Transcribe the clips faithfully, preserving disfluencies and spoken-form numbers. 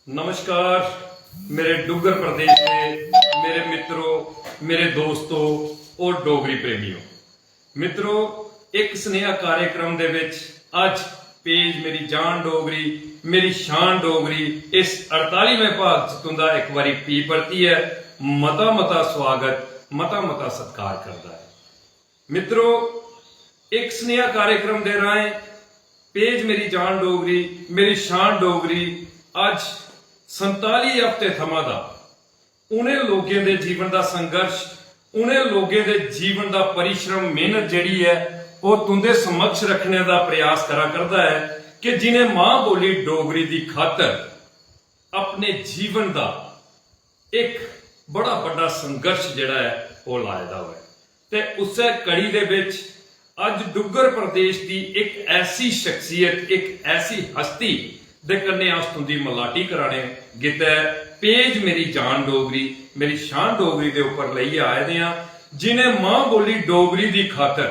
नमस्कार मेरे डुग्गर प्रदेश दे मेरे मित्रो, मेरे दोस्तो और डोगरी प्रेमियो। मित्रो, इक स्नेहा कार्यक्रम दे विच अज्ज पेज मेरी जान डोगरी, मेरी शान डोगरी, इस अड़तालीवें भाग च तुंदा इक बारी फ्ही परतियै मता मता स्वागत, मता मता सत्कार करदा ऐ। मित्रो, इक स्नेहा कार्यक्रम दे राहें पेज मेरी जान डोगरी, मेरी शान डोगरी अज्ज संताली हफ्ते थमां दा उ'नें लोकें दे जीवन दा संघर्ष, उ'नें लोकें दे जीवन दा परिश्रम, मेहनत जेह्ड़ी ऐ, ओह् तुं'दे समक्ष रक्खने दा प्रयास करा करदा ऐ कि जि'नें मां बोली डोगरी दी खातर अपने जीवन दा इक बड़ा बड्डा संघर्ष जेह्ड़ा ऐ, ओह् लाए दा होऐ। ते उस्सै कड़ी दे बिच अज्ज डुग्गर प्रदेश दी इक ऐसी शख्सियत, इक ऐसी हस्ती दे कन्नै अस तुं'दी मलाटी कराने गितै पेज मेरी जान डोगरी, मेरी शान डोगरी दे उप्पर लेइयै आए दे आं, जि'नें मां बोली डोगरी दी खातर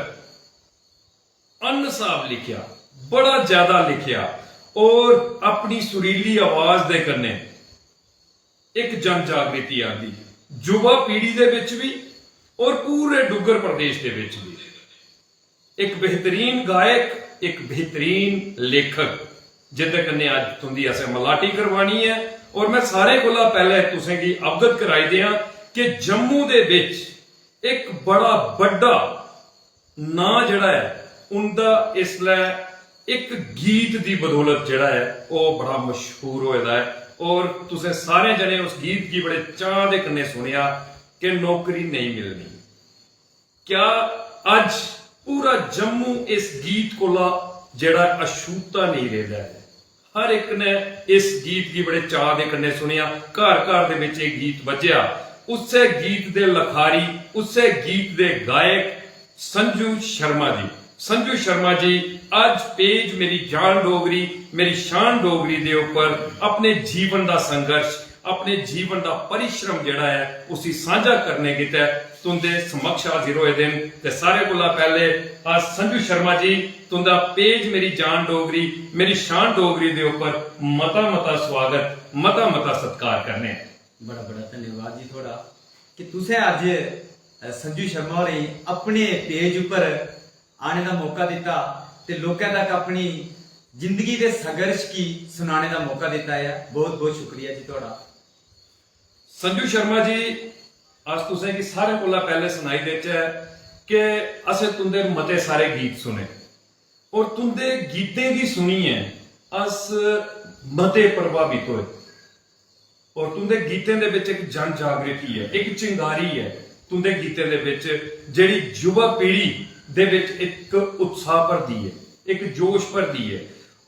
अनसाफ लिखेआ, बड़ा ज्यादा लिखेआ और अपनी सुरीली आवाज दे कन्नै इक जन जागृति आंदी युवा पीढ़ी दे बिच भी और पूरे डुग्गर प्रदेश दे बिच भी। इक बेहतरीन गायक, इक बेहतरीन लेखक, जिंदे कन्नै अज्ज तुंदी असें मलाटी करवानी ऐ। और मैं सारें कोला पैह्ले तुसें गी अवगत कराई देआं कि जम्मू दे बिच इक बड़ा बड्डा नांऽ जेह्ड़ा ऐ, उंदा इसलै इक गीत दी बदौलत जेह्ड़ा ऐ, ओह् बड़ा मशहूर होए दा ऐ। और तुसें सारें जने उस गीत गी बड़े चाऽ दे कन्नै सुनेआ कि नौकरी नेईं मिलनी। क्या अज्ज पूरा जम्मू इस गीत कोला जेह्ड़ा अछूता नेईं रेह्दा ऐ? हर इक ने इस गीत गी बड़े चाऽ दे कन्नै सुनेआ, घर घर दे बिच एह् गीत बज्जेआ। उस्सै गीत दे लखारी, उस्सै गीत दे गायक संजू शर्मा जी, संजू शर्मा जी अज्ज पेज मेरी जान डोगरी, मेरी शान डोगरी दे उप्पर अपने जीवन दा संघर्ष, अपने जीवन दा परिश्रम जेह्ड़ा ऐ, उसी सांझा करने गितै तुंदे समक्ष हाजिर होए दे न। ते सारे कोला पैह्ले अस संजू शर्मा जी, तुंदा पेज मेरी जान डोगरी, मेरी शान डोगरी दे उप्पर मता मता स्वागत, मता मता सत्कार करने आं। बड़ा बड़ा धन्यवाद जी थुआढ़ा कि तुसें अज्ज, अ, संजू शर्मा होरें गी अपने पेज उप्पर आने दा मौका दित्ता ते लोकें तक अपनी जिंदगी दे संघर्ष गी सुनाने दा मौका दित्ता ऐ। बहुत बहुत शुक्रिया जी थुआढ़ा। संजू शर्मा जी, अस तुसें गी सारें कोला पैह्ले सनाई देचै कि असें तुंदे मते सारे गीत सुने और तुंदे गीतें गी सुनियै अस मते प्रभावित होए। और तुंदे गीतें दे बिच इक जन जागृति ऐ, इक चिंगारी ऐ तुंदे गीतें दे बिच, जेह्ड़ी युवा पीढ़ी दे बिच इक उत्साह भरदी ऐ, इक जोश भरदी ऐ।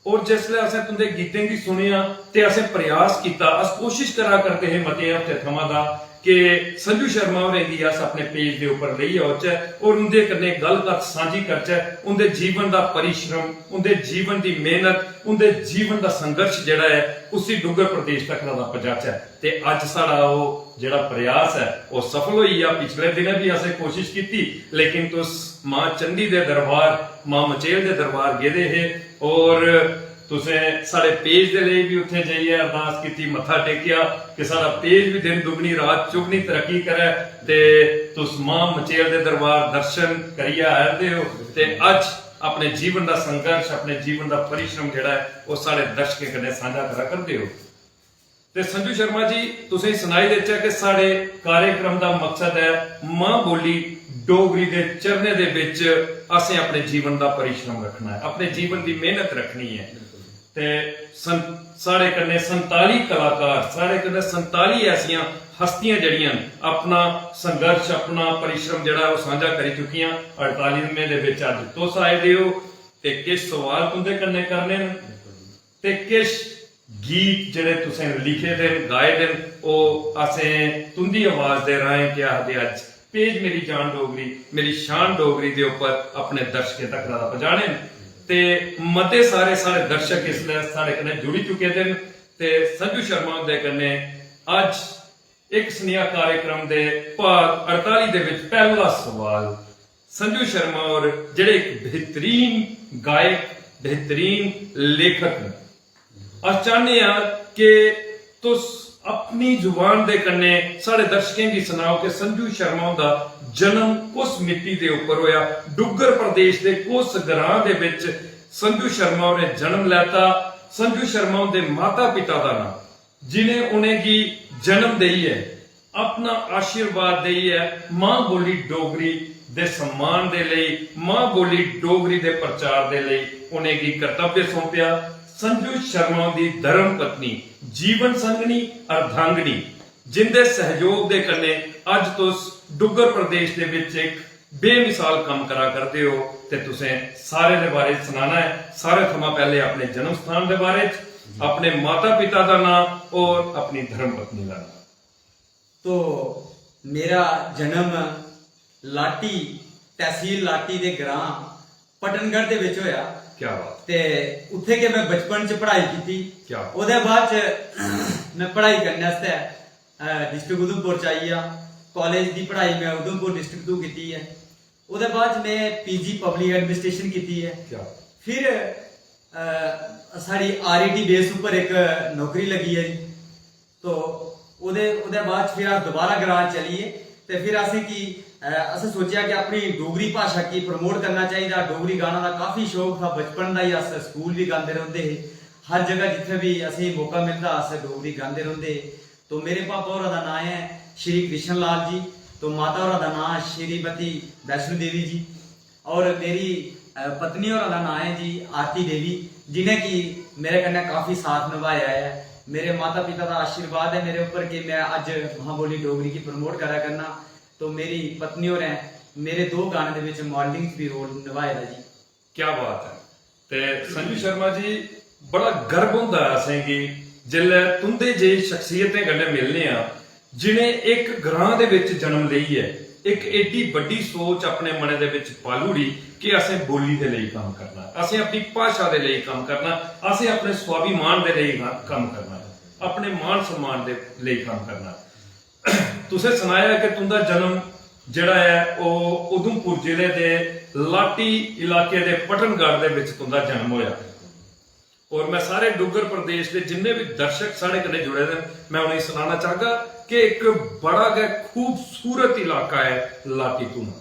और जिसलै असें तुंदे गीतें गी सुनेआ ते असें प्रयास कीता, अस कोशिश करा करदे हे मते हफ्ते थमां दा कि संजू शर्मा होरें गी अस अपने पेज दे उप्पर लेइयै औचै और उंदे कन्नै गल्ल कत्थ सांझी करचै, उंदे जीवन दा परिश्रम, उंदे जीवन दी मेहनत, उंदे जीवन दा संघर्ष जेह्ड़ा ऐ, उसी डुग्गर प्रदेश तक दा पजाचै। ते अज्ज साढ़ा ओह् जेह्ड़ा प्रयास ऐ, ओह् सफल होई गेआ। पिछले दिनें बी असें कोशिश कीती, लेकिन तुस मां चंडी दे दरबार, मां मचेल दे दरबार गेदे हे और तुसें साढ़े पेज दे लेई बी उत्थें जाइयै अरदास कीती, मत्था टेकेआ कि साढ़ा पेज बी दिन दुगनी रात चुगनी तरक्की करै। ते तुस मां मचेल दे दरबार दर्शन करियै आए दे हो ते अज्ज अपने जीवन दा संघर्ष, अपने जीवन दा परिश्रम जेह्ड़ा ऐ, ओह् साढ़े दर्शकें कन्नै सांझा करा करदे हो। ते संजू शर्मा जी, तुसें सनाई देचै कि साढ़े कार्यक्रम दा मकसद ऐ मां बोली डोगरी दे चरणें दे बिच असें अपने जीवन दा परिश्रम रक्खना ऐ, अपने जीवन दी मेहनत रक्खनी ऐ। ते सं-, साढ़े कन्नै संताली कलाकार, साढ़े कन्नै संताली ऐसियां हस्तियां जेह्ड़ियां न, अपना संघर्ष, अपना परिश्रम जेह्ड़ा ऐ, ओह् सांझा करी चुकियां। अड़तालीवें दे बिच अज्ज तुस आए दे ओ ते किश सवाल तुं'दे कन्नै करने न। ते किश गीत जेह्ड़े तुसें लिखे दे न, गाए दे न, ओह् असें तुं'दी अवाज दे राहें, केह् आखदे, अज्ज पेज मेरी जान डोगरी, मेरी शान डोगरी दे उप्पर अपने दर्शकें तक दा पजाने न। ते मते सारे साढ़े दर्शक इसलै साढ़े कन्नै जुड़ी चुके दे न ते संजू शर्मा हुंदे कन्नै अज्ज इक स्नेहा कार्यक्रम दे भाग अड़ताली दे विच पैह्ला सवाल। संजू शर्मा होर जेह्ड़े इक बेहतरीन गायक, बेहतरीन लेखक न, अस चाह्न्ने आं कि तुस अपनी जुबान दे कन्नै साढ़े दर्शकें गी सनाओ कि संजू शर्मा हुंदा जन्म कुस मिट्टी दे उप्पर होया, डुग्गर प्रदेश दे कुस ग्रां दे बिच संजू शर्मा होरें जन्म लैता। संजू शर्मा हुंदे माता पिता दा नां, जिनें उनेंगी जन्म देइयै, अपना आशीर्वाद देइयै मां बोली डोगरी दे सम्मान दे लेई, मां बोली डोगरी दे प्रचार दे लेई उनेंगी कर्तव्य सौंपेआ। संजू शर्मा दी धर्म पत्नी, जीवन संगनी, अर्धांगनी, जिंदे सहयोग दे कन्नै अज्ज तुस डुग्गर प्रदेश दे बिच इक बेमिसाल कम्म करा करदे ओ, ते तुसें सारे दे बारे च सनाना ऐ। सारे थमां पैह्ले अपने जन्म स्थान दे बारे च, अपने माता पिता दा नां और अपनी धर्म पत्नी दा नां। तो मेरा जन्म लाटी, तहसील लाटी दे ग्रां पटनगढ़ दे बिच होया। क्या बात। ते उत्थे गै मैं बचपन च पढ़ाई कीती। क्या बात। ओह्दे बाद च मैं पढ़ाई करने आस्तै डिस्ट्रिक्ट उधमपुर च आई गेआ। कॉलेज दी पढ़ाई मैं उधमपुर डिस्ट्रिक्ट तू कीती ऐ। ओह्दे बाद च मैं पीजी पब्लिक एडमिनिस्ट्रेशन कीती ऐ। क्या। फिर अ, साढ़ी आरईटी बेस उप्पर इक नौकरी लगी ऐ जी। तो ओह्दे ओह्दे बाद च फिर अस दोबारा ग्रां चली गे। ते फिर असें की अ, असें सोचेआ कि अपनी डोगरी भाशा गी प्रमोट करना चाहिदा। डोगरी गाना दा काफी शौक था, बचपन दा ही अस स्कूल बी गांदे रौंह्दे हे। हर जगह जित्थै बी असेंगी मौका मिलदा अस डोगरी गांदे रौंह्दे हे। तो मेरे पापा होरा दा नांऽ ऐ श्री कृष्ण लाल जी। तो माता होरा दा नांऽ श्रीमती वैष्णो देवी जी। और मेरी अ, पत्नी होरा दा नांऽ ऐ जी आरती देवी, जि'नें कि मेरे कन्नै काफी साथ नभाया ऐ। मेरे माता पिता दा आशीर्वाद ऐ मेरे उप्पर कि मैं अज्ज मां बोली डोगरी गी प्रमोट करा करना। तो मेरी पत्नी होरें मेरे दो गाने दे बिच मॉडलिंग च भी रोल नभाए दा जी। क्या बात है। ते संजू शर्मा जी, बड़ा गर्व होंदा ऐ असेंगी जिसलै तुं'दे जेही शख्सियतें कन्नै मिलने आं, जि'नें इक ग्रां दे बिच जन्म लेइयै इक एड्डी बड्डी सोच अपने मनै दे बिच पाली ओड़ी कि असें बोली दे लेई कम्म करना, असें अपनी भाशा दे लेई कम्म करना, असें अपने स्वाभिमान दे लेई कम्म करना, अपने मान सम्मान दे लेई कम्म करना। तुसें सनाया कि तुं'दा जन्म जेह्ड़ा ऐ, ओह् उधमपुर जिले दे लाटी इलाके दे पटनगढ़ दे बिच तुं'दा जन्म होया। और मैं सारे डुग्गर प्रदेश दे जिन्ने भी दर्शक साढ़े कन्नै जुड़े दे न, मैं उ'नेंगी सनाना चाहगा कि इक बड़ा गै खूबसूरत इलाका ऐ लाटी धूना।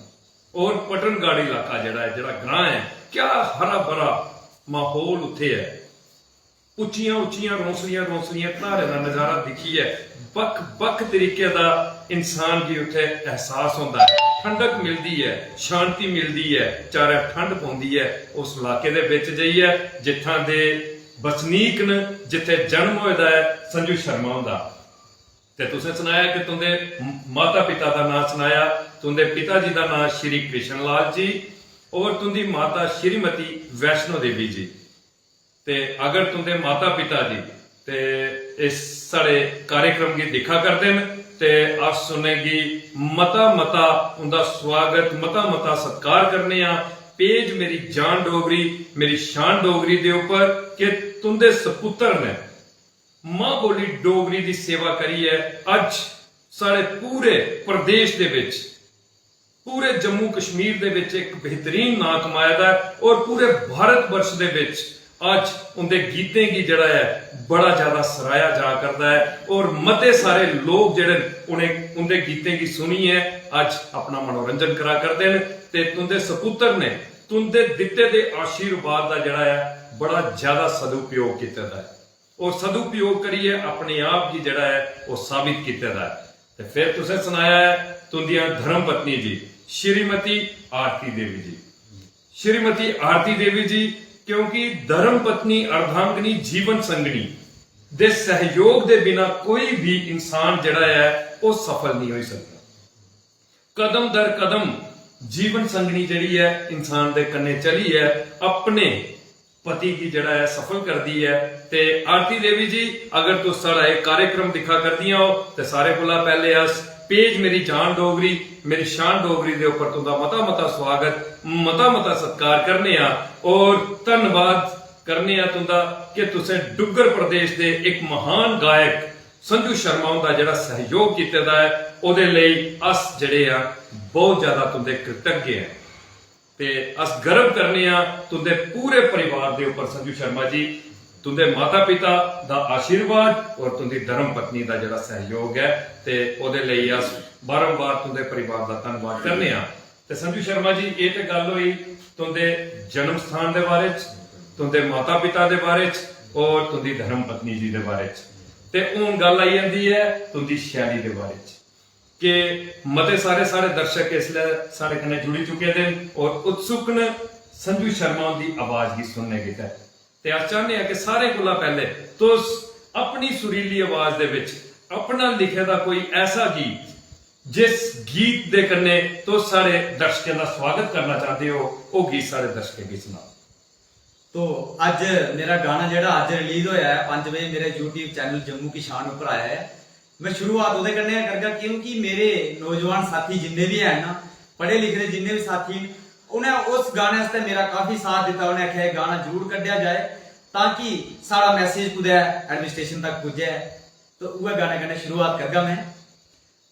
और पटनगढ़ इलाका जेह्ड़ा ऐ, जेह्ड़ा ग्रां ऐ, क्या हरा भरा माहौल उत्थे ऐ। उच्चियां उच्चियां रौंसलियां रौंसलियां धारें दा नजारा दिक्खियै बक्ख बक्ख तरीके दा इंसान गी उत्थै एहसास होंदा ऐ, ठंडक मिलदी ऐ, शांति मिलदी ऐ, चारै ठंड पौंदी ऐ उस इलाके दे बिच जाइयै जित्थां दे बसनीक न, जित्थै जन्म होए दा ऐ संजू शर्मा हुंदा। ते तुसें सनाया कि तुंदे माता पिता दा नांऽ सनाया, तुंदे पिता जी दा नांऽ श्री कृष्ण लाल जी और तुंदी माता श्रीमती वैष्णो देवी जी। ते अगर तुंदे माता पिता जी ते इस साढ़े कार्यक्रम गी दिक्खा करदे न ते अस उ'नेंगी मता मता उंदा स्वागत, मता मता सत्कार करने आं। पेज मेरी जान डोगरी, मेरी शान डोगरी दे उप्पर कि तुंदे सपुत्तर ने मां बोली डोगरी दी सेवा करियै अज्ज साढ़े पूरे प्रदेश दे बिच, पूरे जम्मू कश्मीर दे बिच इक बेहतरीन नांऽ कमाए दा ऐ और पूरे भारत वर्ष दे बिच अज्ज उंदे गीतें गी जेह्ड़ा ऐ बड़ा ज्यादा सराहेआ जा करदा ऐ और मते सारे लोक जेह्ड़े न उ'नें उंदे गीतें गी सुनियै अज्ज अपना मनोरंजन करा करदे न ते तुंदे सपुत्तर ने तुंदे दित्ते दे आशीर्वाद दा जेह्ड़ा ऐ बड़ा ज्यादा सदुपयोग कीते दा ऐ। और सदुपयोग करियै अपने आप गी जेह्ड़ा ऐ ओह् साबित कीते दा ऐ। ते फिर तुसें सनाया ऐ तुंदियां धर्म पत्नी जी श्रीमती आरती देवी जी। श्रीमती आरती देवी जी, क्योंकि धर्म पत्नी अर्धांगिनी जीवन संगनी दे सहयोग दे बिना कोई भी इंसान जेह्ड़ा ऐ ओह् सफल नहीं होई सकदा। कदम दर कदम जीवन संगनी जेह्ड़ी ऐ इंसान दे कन्नै चलियै अपने पति गी जेह्ड़ा ऐ सफल करदी ऐ। ते आरती देवी जी, अगर तुस साढ़ा एह् कार्यक्रम दिक्खा करदियां ओ ते सारे कोला पैह्ले अस पेज मेरी जान डोगरी, मेरी शान डोगरी दे उप्पर तुंदा मता मता स्वागत, मता मता सत्कार करने आं और धन्नवाद करने आं तुंदा कि तुसें डुग्गर प्रदेश दे इक महान गायक संजू शर्मा हुंदा जेह्ड़ा सैह्योग कीते दा ऐ ओह्दे लेई अस जेह्ड़े आं बहुत ज्यादा तुंदे कृतज्ञ आं। ते अस गर्व करने आं तुंदे पूरे परिवार दे उप्पर संजू शर्मा जी। तुंदे माता पिता दा आशीर्वाद और तुंदी धर्म पत्नी दा जेह्ड़ा सैहयोग ऐ, ते ओह्दे लेई अस बारंबार तुंदे परिवार दा धन्नवाद करने आं। ते संजू शर्मा जी, एह् ते गल्ल होई तुंदे जन्म स्थान दे बारे च, तुंदे माता पिता दे बारे च और तुंदी धर्म पत्नी जी दे बारे च। ते हून गल्ल आई जंदी ऐ तुंदी शैली दे बारे च, कि मते सारे साढ़े दर्शक इसलै साढ़े कन्नै जुड़ी चुके दे न और उत्सुक न संजू शर्मा हुंदी आवाज गी सुनने गितै। ते अस चाह्न्ने आं कि सारें कोला पैह्ले तुस अपनी सुरीली आवाज दे बिच अपना लिखे दा कोई ऐसा गीत, जिस गीत दे कन्नै तुस साढ़े दर्शकें दा स्वागत करना चांह्दे हो, ओह् गीत साढ़े दर्शकें गी सनाओ। तो अज्ज मेरा गाना जेह्ड़ा अज्ज रिलीज होया ऐ, पंज बजे मेरे YouTube चैनल जम्मू की शान उप्पर आया ऐ। मैं शुरुआत ओह्दे कन्नै गै करगा, क्योंकि मेरे नौजवान साथी जिन्ने बी हैन ना, पढ़े लिखे दे जिन्ने बी साथी न, उ'नें उस गाने आस्तै मेरा काफी साथ दित्ता। उ'नें आखेआ एह् गाना जरूर कड्ढेआ जाए, ताकि साढ़ा मैसेज कुतै एडमिनिस्ट्रेशन तक पुज्जै। तो उ'ऐ गाने कन्नै शुरुआत करगा मैं।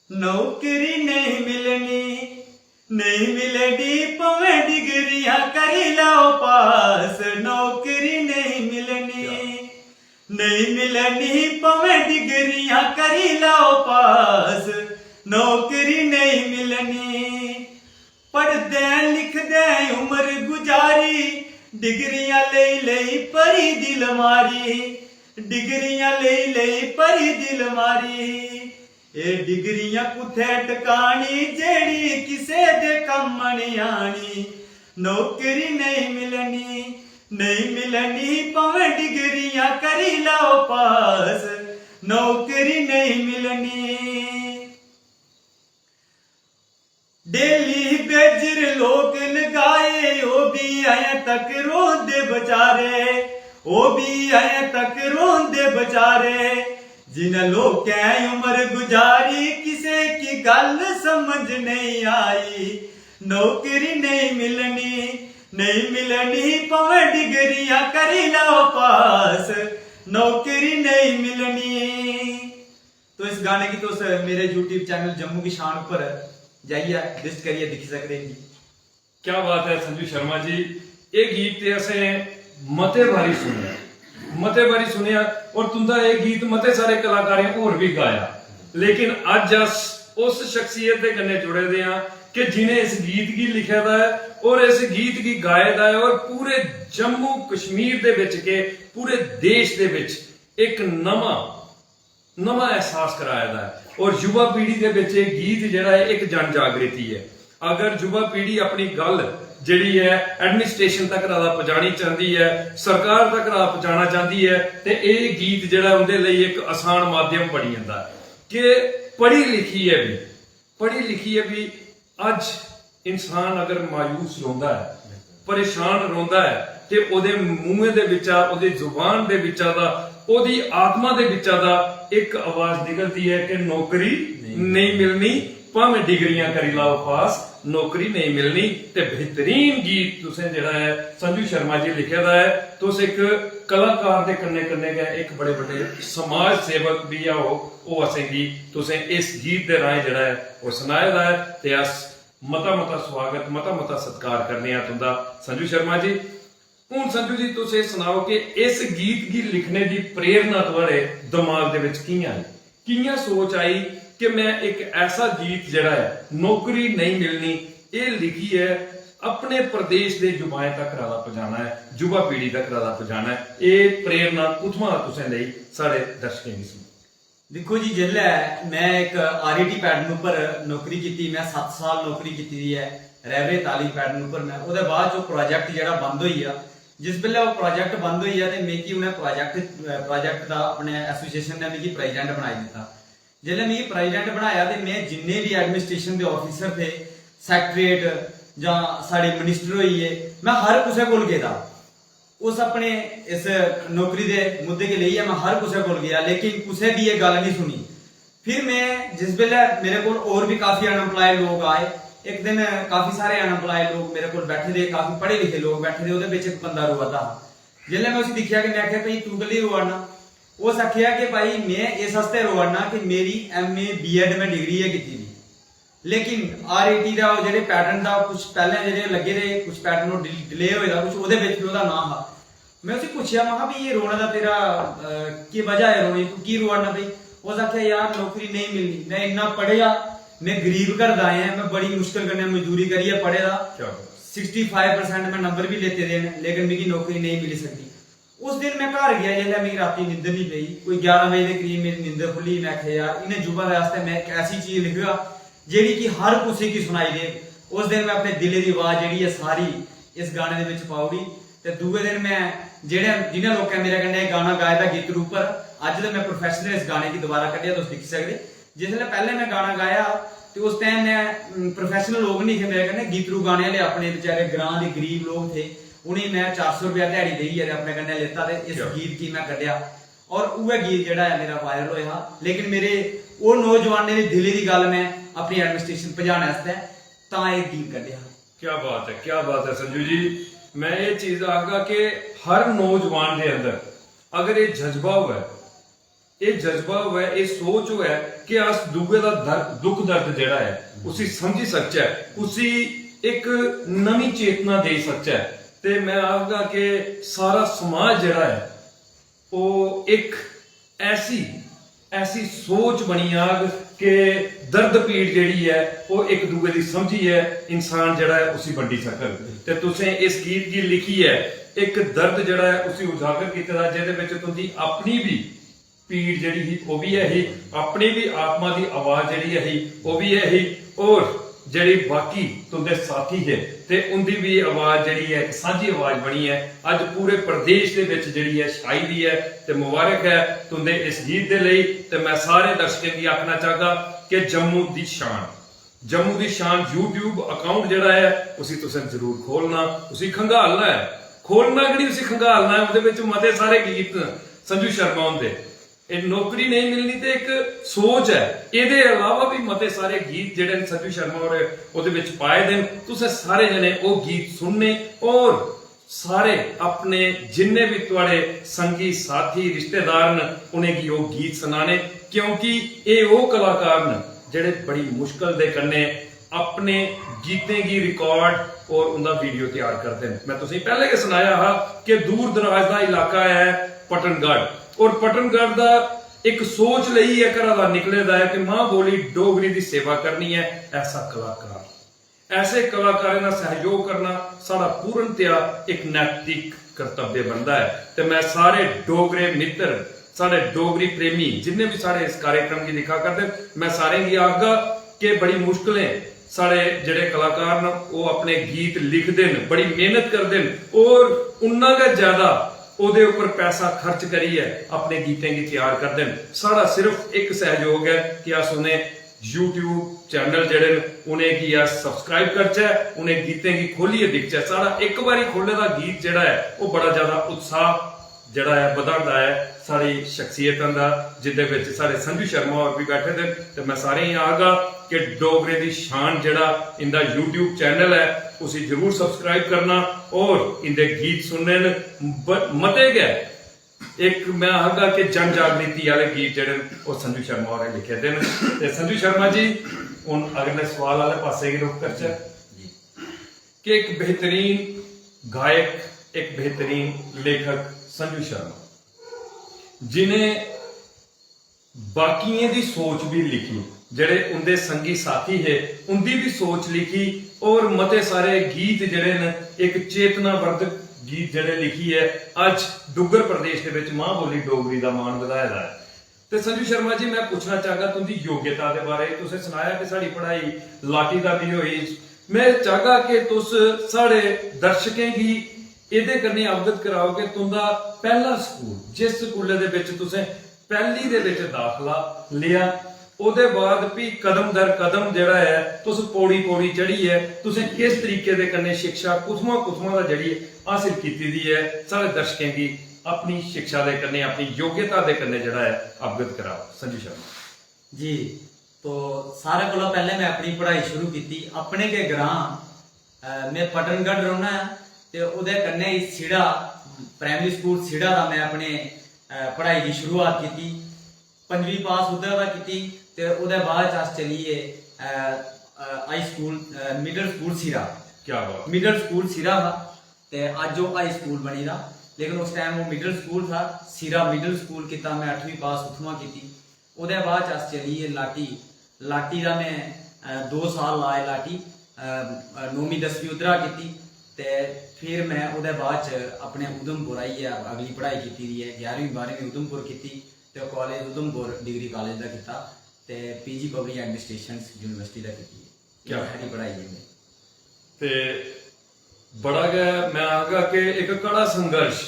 नौकरी नहीं मिलनी, नहीं मिलनी, भावें डिग्रियां करी लैओ पास। नौकरी नहीं मिलनी, नहीं मिलनी, भावें डिग्रियां करी लैओ पास। नौकरी नहीं मिलनी, पढ़दे लिखदे उम्र गुजारी, डिग्रियां लेई लेई भरी दिल मारी, डिग्रियां लेई लेई भरी दिल मारी। एह् डिग्रियां कुत्थै टकानी, जेह्ड़ी किसे दे कम्म निं आनी। नौकरी नेईं मिलनी, नेईं मिलनी, भावें डिग्रियां करी लैओ पास, नौकरी नेईं मिलनी। डेली बेजर लोक लगाए, ओह् बी अजें तक रोंदे बचारे, ओह् बी अजें तक रोंदे बचारे। जिनें लोकें उम्र गुजारी, किसे की गल्ल समझ नेईं आई। नौकरी नेईं मिलनी, नेईं मिलनी, भावें डिग्रियां करी लैओ पास, नौकरी नेईं मिलनी। तो इस गाने गी तुस मेरे YouTube चैनल जम्मू की शान उप्पर जाइयै विजिट करियै दिक्खी सकदे जी। क्या बात है संजू शर्मा जी, एह् गीत ते असें मते बारी सुनेआ, मते बारी सुनेआ, और तुंदा एह् गीत मते सारे कलाकारें होर बी गाया, लेकिन अज्ज अस उस शख्सियत दे कन्नै जुड़े दे आं कि जिनें इस गीत गी लिखे दा ऐ और इस गीत गी गाए दा ऐ और पूरे जम्मू कश्मीर दे बिच के पूरे देश दे बिच इक नमां नमां एहसास कराए दा ऐ। और युवा पीढ़ी दे बिच एह् गीत जेह्ड़ा ऐ इक जन जागृति ऐ। अगर युवा पीढ़ी अपनी गल्ल जेह्ड़ी ऐ एडमिनिस्ट्रेशन तक दा पजानी चांह्दी ऐ, सरकार तक दा पजाना चांह्दी ऐ, ते एह् गीत जेह्ड़ा उं'दे लेई इक आसान माध्यम बनी जंदा ऐ कि पढ़ी लिखियै बी पढ़ी लिखियै बी अज्ज इंसान अगर मायूस रौंह्दा ऐ, परेशान रौंह्दा ऐ, ते ओह्दे मुंहै दे बिच्चा, ओह्दी जुबान दे बिच्चा दा, ओह्दी आत्मा दे बिच्चा दा इक आवाज निकलदी ऐ कि नौकरी नेईं मिलनी, भामें डिग्रियां करी लैओ पास, नौकरी नेईं मिलनी। ते बेहतरीन गीत तुसें जेह्ड़ा ऐ संजू शर्मा जी लिखे दा ऐ। तुस इक कलाकार दे कन्नै कन्नै गै इक बड़े बड्डे समाज सेवक बी ओ, ओह् असेंगी तुसें इस गीत दे राहें जेह्ड़ा ऐ ओह् सनाए दा ऐ। ते अस मता मता स्वागत, मता मता सत्कार करने आं तुंदा संजू शर्मा जी। हून संजू जी, तुस एह् सनाओ कि इस गीत गी लिखने दी प्रेरणा थुआढ़े दमाग दे बिच कि'यां आई, कि'यां सोच आई कि मैं इक ऐसा गीत जेह्ड़ा ऐ नौकरी नेईं मिलनी, एह् लिखियै अपने प्रदेश दे युवाएं तक दा पजाना ऐ, युवा पीढ़ी तक दा पजाना ऐ। एह् प्रेरणा कुत्थुआं तुसें लेई, साढ़े दर्शकें गी सनाओ। दिक्खो जी, जिसलै मैं इक आरईटी पैटर्न उप्पर नौकरी कीती, मैं सत्त साल नौकरी कीती दी ऐ। रैवरे तालीम पैटर्न उप्पर मैं, ओह्दे बाद च ओह् प्रोजेक्ट जेह्ड़ा बंद होई गेआ। जिस बेल्लै ओह् प्रोजेक्ट बंद होई गेआ ते मिगी उ'नें प्रोजेक्ट प्रोजेक्ट दा अपने एसोसिएशन ने मिगी प्रेजिडेंट बनाई दित्ता। जिसलै मिगी प्रेजिडेंट बनाया ते मैं जिन्ने बी एडमिनिस्ट्रेशन दे ऑफिसर थे, सैक्रेटरेट जां साढ़े मिनिस्टर होई गे, मैं हर कुसै कोल गेदा। उस अपने इस नौकरी दे मुद्दे गी लेइयै मैं हर कुसै कोल गेआ, लेकिन कुसै दी एह् गल्ल नहीं सुनी। फिर मैं जिस बेल्लै मेरे कोल होर बी काफी अनएम्प्लॉयड लोक आए, इक दिन काफी सारे अनएम्प्लॉयड लोक मेरे कोल बैठे दे, काफी पढ़े लिखे लोक बैठे दे, ओह्दे बिच इक बंदा रोआ दा हा। जिसलै मैं उसी दिक्खेआ कि मैं आखेआ, "भाई, तू कल्ली रोआ ना?" उस आखेआ कि, "भाई, मैं इस आस्तै रोआ ना कि मेरी एमए बीएड मैं डिग्री गै कीती दी, लेकिन आरईटी दा ओह् जेह्ड़े पैटर्न दा कुछ पैह्लें जेह्ड़े लग्गे दे, कुछ पैटर्न ओह् डिल-, डिले होए दा, कुछ ओह्दे बिच बी ओह्दा नांऽ हा।" में उसी पुच्छेआ, महां, "भी एह् रोने दा तेरा, अ, केह् वजह ऐ रोने दी? तू की रोआ ना भाई?" उस आखेआ, "यार, नौकरी नेईं मिलनी। में इन्ना पढ़ेआ, में गरीब घर दा आया, में बड़ी मुश्कल कन्नै मजदूरी करियै पढ़े दा। क्या बात। सिक्सटी फाइव परसेंट में नंबर बी लेते दे न, लेकिन मिगी नौकरी नेईं मिली सकदी।" उस दिन में घर गेआ, जिसलै मिगी रातीं नींदर निं पेई, कोई ग्यारह बजे दे करीब मेरी नींदर खु'ल्ली। में आखेआ, "यार, इ'नें युवा दे आस्तै में इक ऐसी चीज लिखगा, जेह्ड़ी कि हर कुसै गी सुनाई देग।" उस दिन में अपने दिलै दी आवाज जेह्ड़ी ऐ, सारी इस गाने दे बिच पाई ओड़ी। ते दूए दिन में जेह्ड़े, जि'नें लोकें मेरे कन्नै एह् गाना गाए दा गीतड़ू उप्पर, अज्ज ते में प्रोफेशनल इस गाने गी दोबारा कड्ढेआ, तुस दिक्खी सकदे। जिसलै पैह्लें में गाना गाया ते उस टाइम में, उम, प्रोफेशनल लोक निं हे मेरे कन्नै, गीतड़ू गाने आह्ले अपने बेचारे ग्रां दे गरीब लोक थे, उ'नेंगी में चार सौ रपेआ ध्याड़ी देइयै ते अपने कन्नै लेता ते इस क्या? गीत गी में कड्ढेआ। और उ'ऐ गीत जेह्ड़ा ऐ, मेरा वायरल होएआ हा। लेकिन मेरे ओह् नौजवानें दे दिलै दी गल्ल में अपनी एडमिनिस्ट्रेशन पजाने आस्तै तां एह् गीत कड्ढेआ। क्या बात है, क्या बात है संजू जी। मैं ये चीज आखगा कि हर नौजवान दे अंदर अगर ये जज्बा होऐ, ये जज्बा होऐ, ये सोच होऐ कि अस दूए दा दर्द, दुख दर्द जेह्ड़ा ऐ, उसी समझी सकचै, उसी इक नमीं चेतना देई सकचै, ते मैं आखगा कि सारा समाज जेह्ड़ा ऐ, ओह् इक ऐसी, ऐसी सोच बनी जाग कि दर्द पीड़ जेह्ड़ी ऐ, ओह् इक दूए दी समझियै इंसान जेह्ड़ा ऐ, उसी बंडी सकग। ते तुसें इस गीत गी लिखियै इक दर्द जेह्ड़ा ऐ, उसी उजागर कीते दा, जेह्दे बिच तुं'दी अपनी बी पीड़ जेह्ड़ी ही, ओह् बी ऐ ही, अपनी बी आत्मा दी आवाज जेह्ड़ी ऐ ही, ओह् बी ऐ ही, और जेह्ड़ी बाकी तुं'दे साथी हे, ते उं'दी बी आवाज जेह्ड़ी ऐ, इक सांझी आवाज बनी ऐ, अज्ज पूरे प्रदेश दे बिच जेह्ड़ी ऐ, छाई दी ऐ। ते मुबारक ऐ तुं'दे इस गीत दे लेई। ते मैं सारे दर्शकें गी आखना चाहगा कि जम्मू दी शान, जम्मू दी शान YouTube अकाउंट जेह्ड़ा ऐ, उसी तुसें जरूर खोलना, उसी खंगालना ऐ, खोलना गै निं, उसी खंगालना ऐ। ओह्दे बिच मते सारे गीत न संजू शर्मा हुंदे। एह् नौकरी नेईं मिलनी ते इक सोच ऐ। एह्दे अलावा बी मते सारे गीत जेह्ड़े न संजू शर्मा होरें ओह्दे बिच पाए दे न। तुसें सारे जने ओह् गीत सुनने और सारे अपने जिन्ने बी थुआढ़े संगी, साथी, रिश्तेदार न, उ'नेंगी ओह् गीत सनाने, क्योंकि एह् ओह् कलाकार न जेह्ड़े बड़ी मुश्कल दे कन्नै अपने गीतें गी रिकॉर्ड और उं'दा वीडियो त्यार करदे न। मैं तुसेंगी पैह्ले गै सनाया हा कि दूर दराज दा इलाका ऐ पटनगढ़, और पटनगढ़ दा इक सोच लेइयै घरा दा निकले दा ऐ कि मां बोली डोगरी दी सेवा करनी ऐ। ऐसा कलाकार, ऐसे कलाकारें दा सैहयोग करना साढ़ा पूर्णतया इक नैतिक कर्तव्य बनदा ऐ। ते मैं सारे डोगरे मित्तर, साढ़े डोगरी प्रेमी, जिन्ने बी साढ़े इस कार्यक्रम गी दिक्खा करदे न, मैं सारें गी आखगा कि बड़ी मुश्कलें साढ़े जेह्ड़े कलाकार न, ओह् अपने गीत लिखदे न, बड़ी मेहनत करदे न, और उन्ना गै ज्यादा ओह्दे उप्पर पैसा खर्च करियै अपने गीतें गी त्यार करदे न। साढ़ा सिर्फ इक सैहयोग ऐ कि अस उ'नें YouTube चैनल जेह्ड़े न, उ'नेंगी अस सब्सक्राइब करचै, उ'नें गीतें गी खोह्लियै दिखचै। साढ़ा इक बारी खोह्ले दा गीत जेह्ड़ा ऐ, ओह् बड़ा ज्यादा उत्साह जेह्ड़ा ऐ, बधांदा ऐ साढ़ी शख्सियतें दा, जिंदे बिच साढ़े संजू शर्मा होर बी बैठे दे न। ते मैं सारें गी आखगा कि डोगरें दी शान जेह्ड़ा इंदा YouTube चैनल ऐ, उसी जरूर सब्सक्राइब करना और इंदे गीत सुनने न। ब-, मते गै इक मैं आखगा कि जन जागृति आह्ले गीत जेह्ड़े न, ओह् संजू शर्मा होरें लिखे दे न। ते संजू शर्मा जी, हुन अगले सवाल आह्ले पास्से गी रुख करचै जी। कि इक बेहतरीन गायक, इक बेहतरीन लेखक संजू शर्मा, जिनें बाकियें दी सोच भी लिखी, जेह्ड़े उंदे संगी साथी हे, उंदी भी सोच लिखी, और मते सारे गीत जेह्ड़े न, इक चेतनावर्धक गीत जेह्ड़े लिखियै अज्ज डुग्गर प्रदेश दे बिच मां बोली डोगरी दा मान बधाए दा ऐ। ते संजू शर्मा जी, मैं पुच्छना चाहगा तुंदी योग्यता दे बारे। तुसें सनाया कि साढ़ी पढ़ाई लाटी दा भी होई। मैं चाहगा कि तुस साढ़े दर्शकें गी एह्दे कन्नै अवगत कराओ कि तुंदा पैह्ला स्कूल, जिस स्कूलै दे बिच तुसें पैह्ली दे बिच दाखला लेआ, ओह्दे बाद भी कदम दर कदम जेह्ड़ा ऐ, तुस पौड़ी पौड़ी चढ़ियै तुसें किस तरीके दे कन्नै शिक्षा कुत्थुआं कुत्थुआं दा जेह्ड़ी हासल कीती दी ऐ, साढ़े दर्शकें गी अपनी शिक्षा दे कन्नै, अपनी योग्यता दे कन्नै जेह्ड़ा ऐ, अवगत कराओ। संजू शर्मा। जी, तो सारे कोला पैह्लें मैं अपनी पढ़ाई शुरू कीती अपने गै ग्रां। अ, मैं पटनगढ़ रौह्ना ऐ ते ओह्दे कन्नै ही सीढ़ा, प्राइमरी स्कूल सीढ़ा दा मैं अपने, अ, पढ़ाई दी शुरुआत कीती। पंजमीं पास उद्धर दा कीती ते ओह्दे बाद च अस चली गे, अ, अ, हाई स्कूल, अ, मिडल स्कूल सीढ़ा। क्या बात। मिडल स्कूल सीढ़ा हा ते अज्ज ओह् हाई स्कूल बनी दा। लेकिन उस टाइम वो मिडिल स्कूल था, सिरा मिडिल स्कूल कीता में, अठमीं पास उत्थुआं कीती। ओह्दे बाद च अस चली गे लाटी। लाटी दा में, अ, दो साल लाए लाटी, अ, अ, नौमीं दसमीं उद्धरा कीती। ते फिर में ओह्दे बाद च अपने उधमपुर आइयै अगली पढ़ाई कीती दी ऐ, ग्यारहवीं बारहवीं उधमपुर कीती ते कालेज उधमपुर, डिग्री कालेज दा कीता ते पीजी पब्लिक एडमिनिस्ट्रेशन यूनिवर्सिटी दा कीती। क्या? एह् साढ़ी पढ़ाई ऐ। ते बड़ा गै, में आखगा कि इक कड़ा संघर्ष,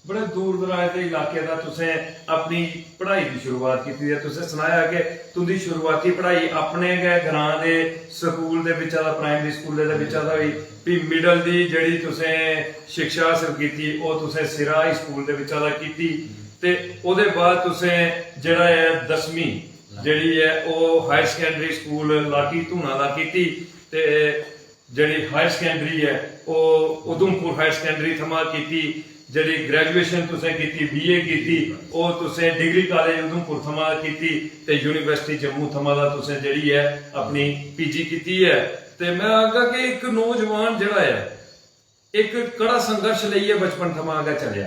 बड़े दूर दराज दे इलाके दा तुसें अपनी पढ़ाई दी शुरुआत कीती ऐ। तुसें सनाया कि तुं'दी शुरुआती पढ़ाई अपने गै ग्रां दे स्कूल दे बिच्चा दा, प्राइमरी स्कूलै दे बिच्चा दा होई, फ्ही मिडल दी जेह्ड़ी तुसें शिक्षा हासल कीती, ओह् तुसें सिरा हाई स्कूल दे बिच्चा दा कीती, ते ओह्दे बाद तुसें जेह्ड़ा ऐ दसमीं जेह्ड़ी ऐ ओह् हायर सकैंडरी स्कूल लाटी धूना दा कीती, ते जेह्ड़ी हायर सकैंडरी ऐ ओह् उधमपुर हायर सकैंडरी थमां कीती, जेह्ड़ी ग्रेजुएशन तुसें कीती, बीए कीती, ओह् तुसें डिग्री कालेज उधमपुर थमां कीती, ते यूनिवर्सिटी जम्मू थमां दा तुसें जेह्ड़ी ऐ अपनी पीजी कीती ऐ। ते में आखगा कि इक नौजवान जेह्ड़ा ऐ, इक कड़ा संघर्ष लेइयै बचपन थमां गै चलेआ,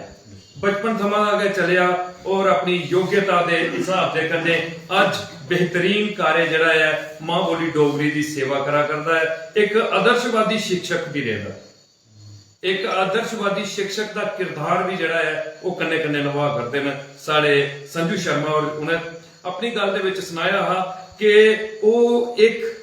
बचपन थमां गै चलेआ, और अपनी योग्यता दे हिसाब दे कन्नै अज्ज बेहतरीन कार्य जेह्ड़ा ऐ मां बोली डोगरी दी सेवा करा करदा ऐ। इक आदर्शवादी शिक्षक बी रेह्दा, इक आदर्शवादी शिक्षक दा किरदार बी जेह्ड़ा ऐ ओह् कन्नै कन्नै नभा करदे न साढ़े संजू शर्मा होर। उ'नें अपनी गल्ल दे बिच सनाया हा कि ओह् इक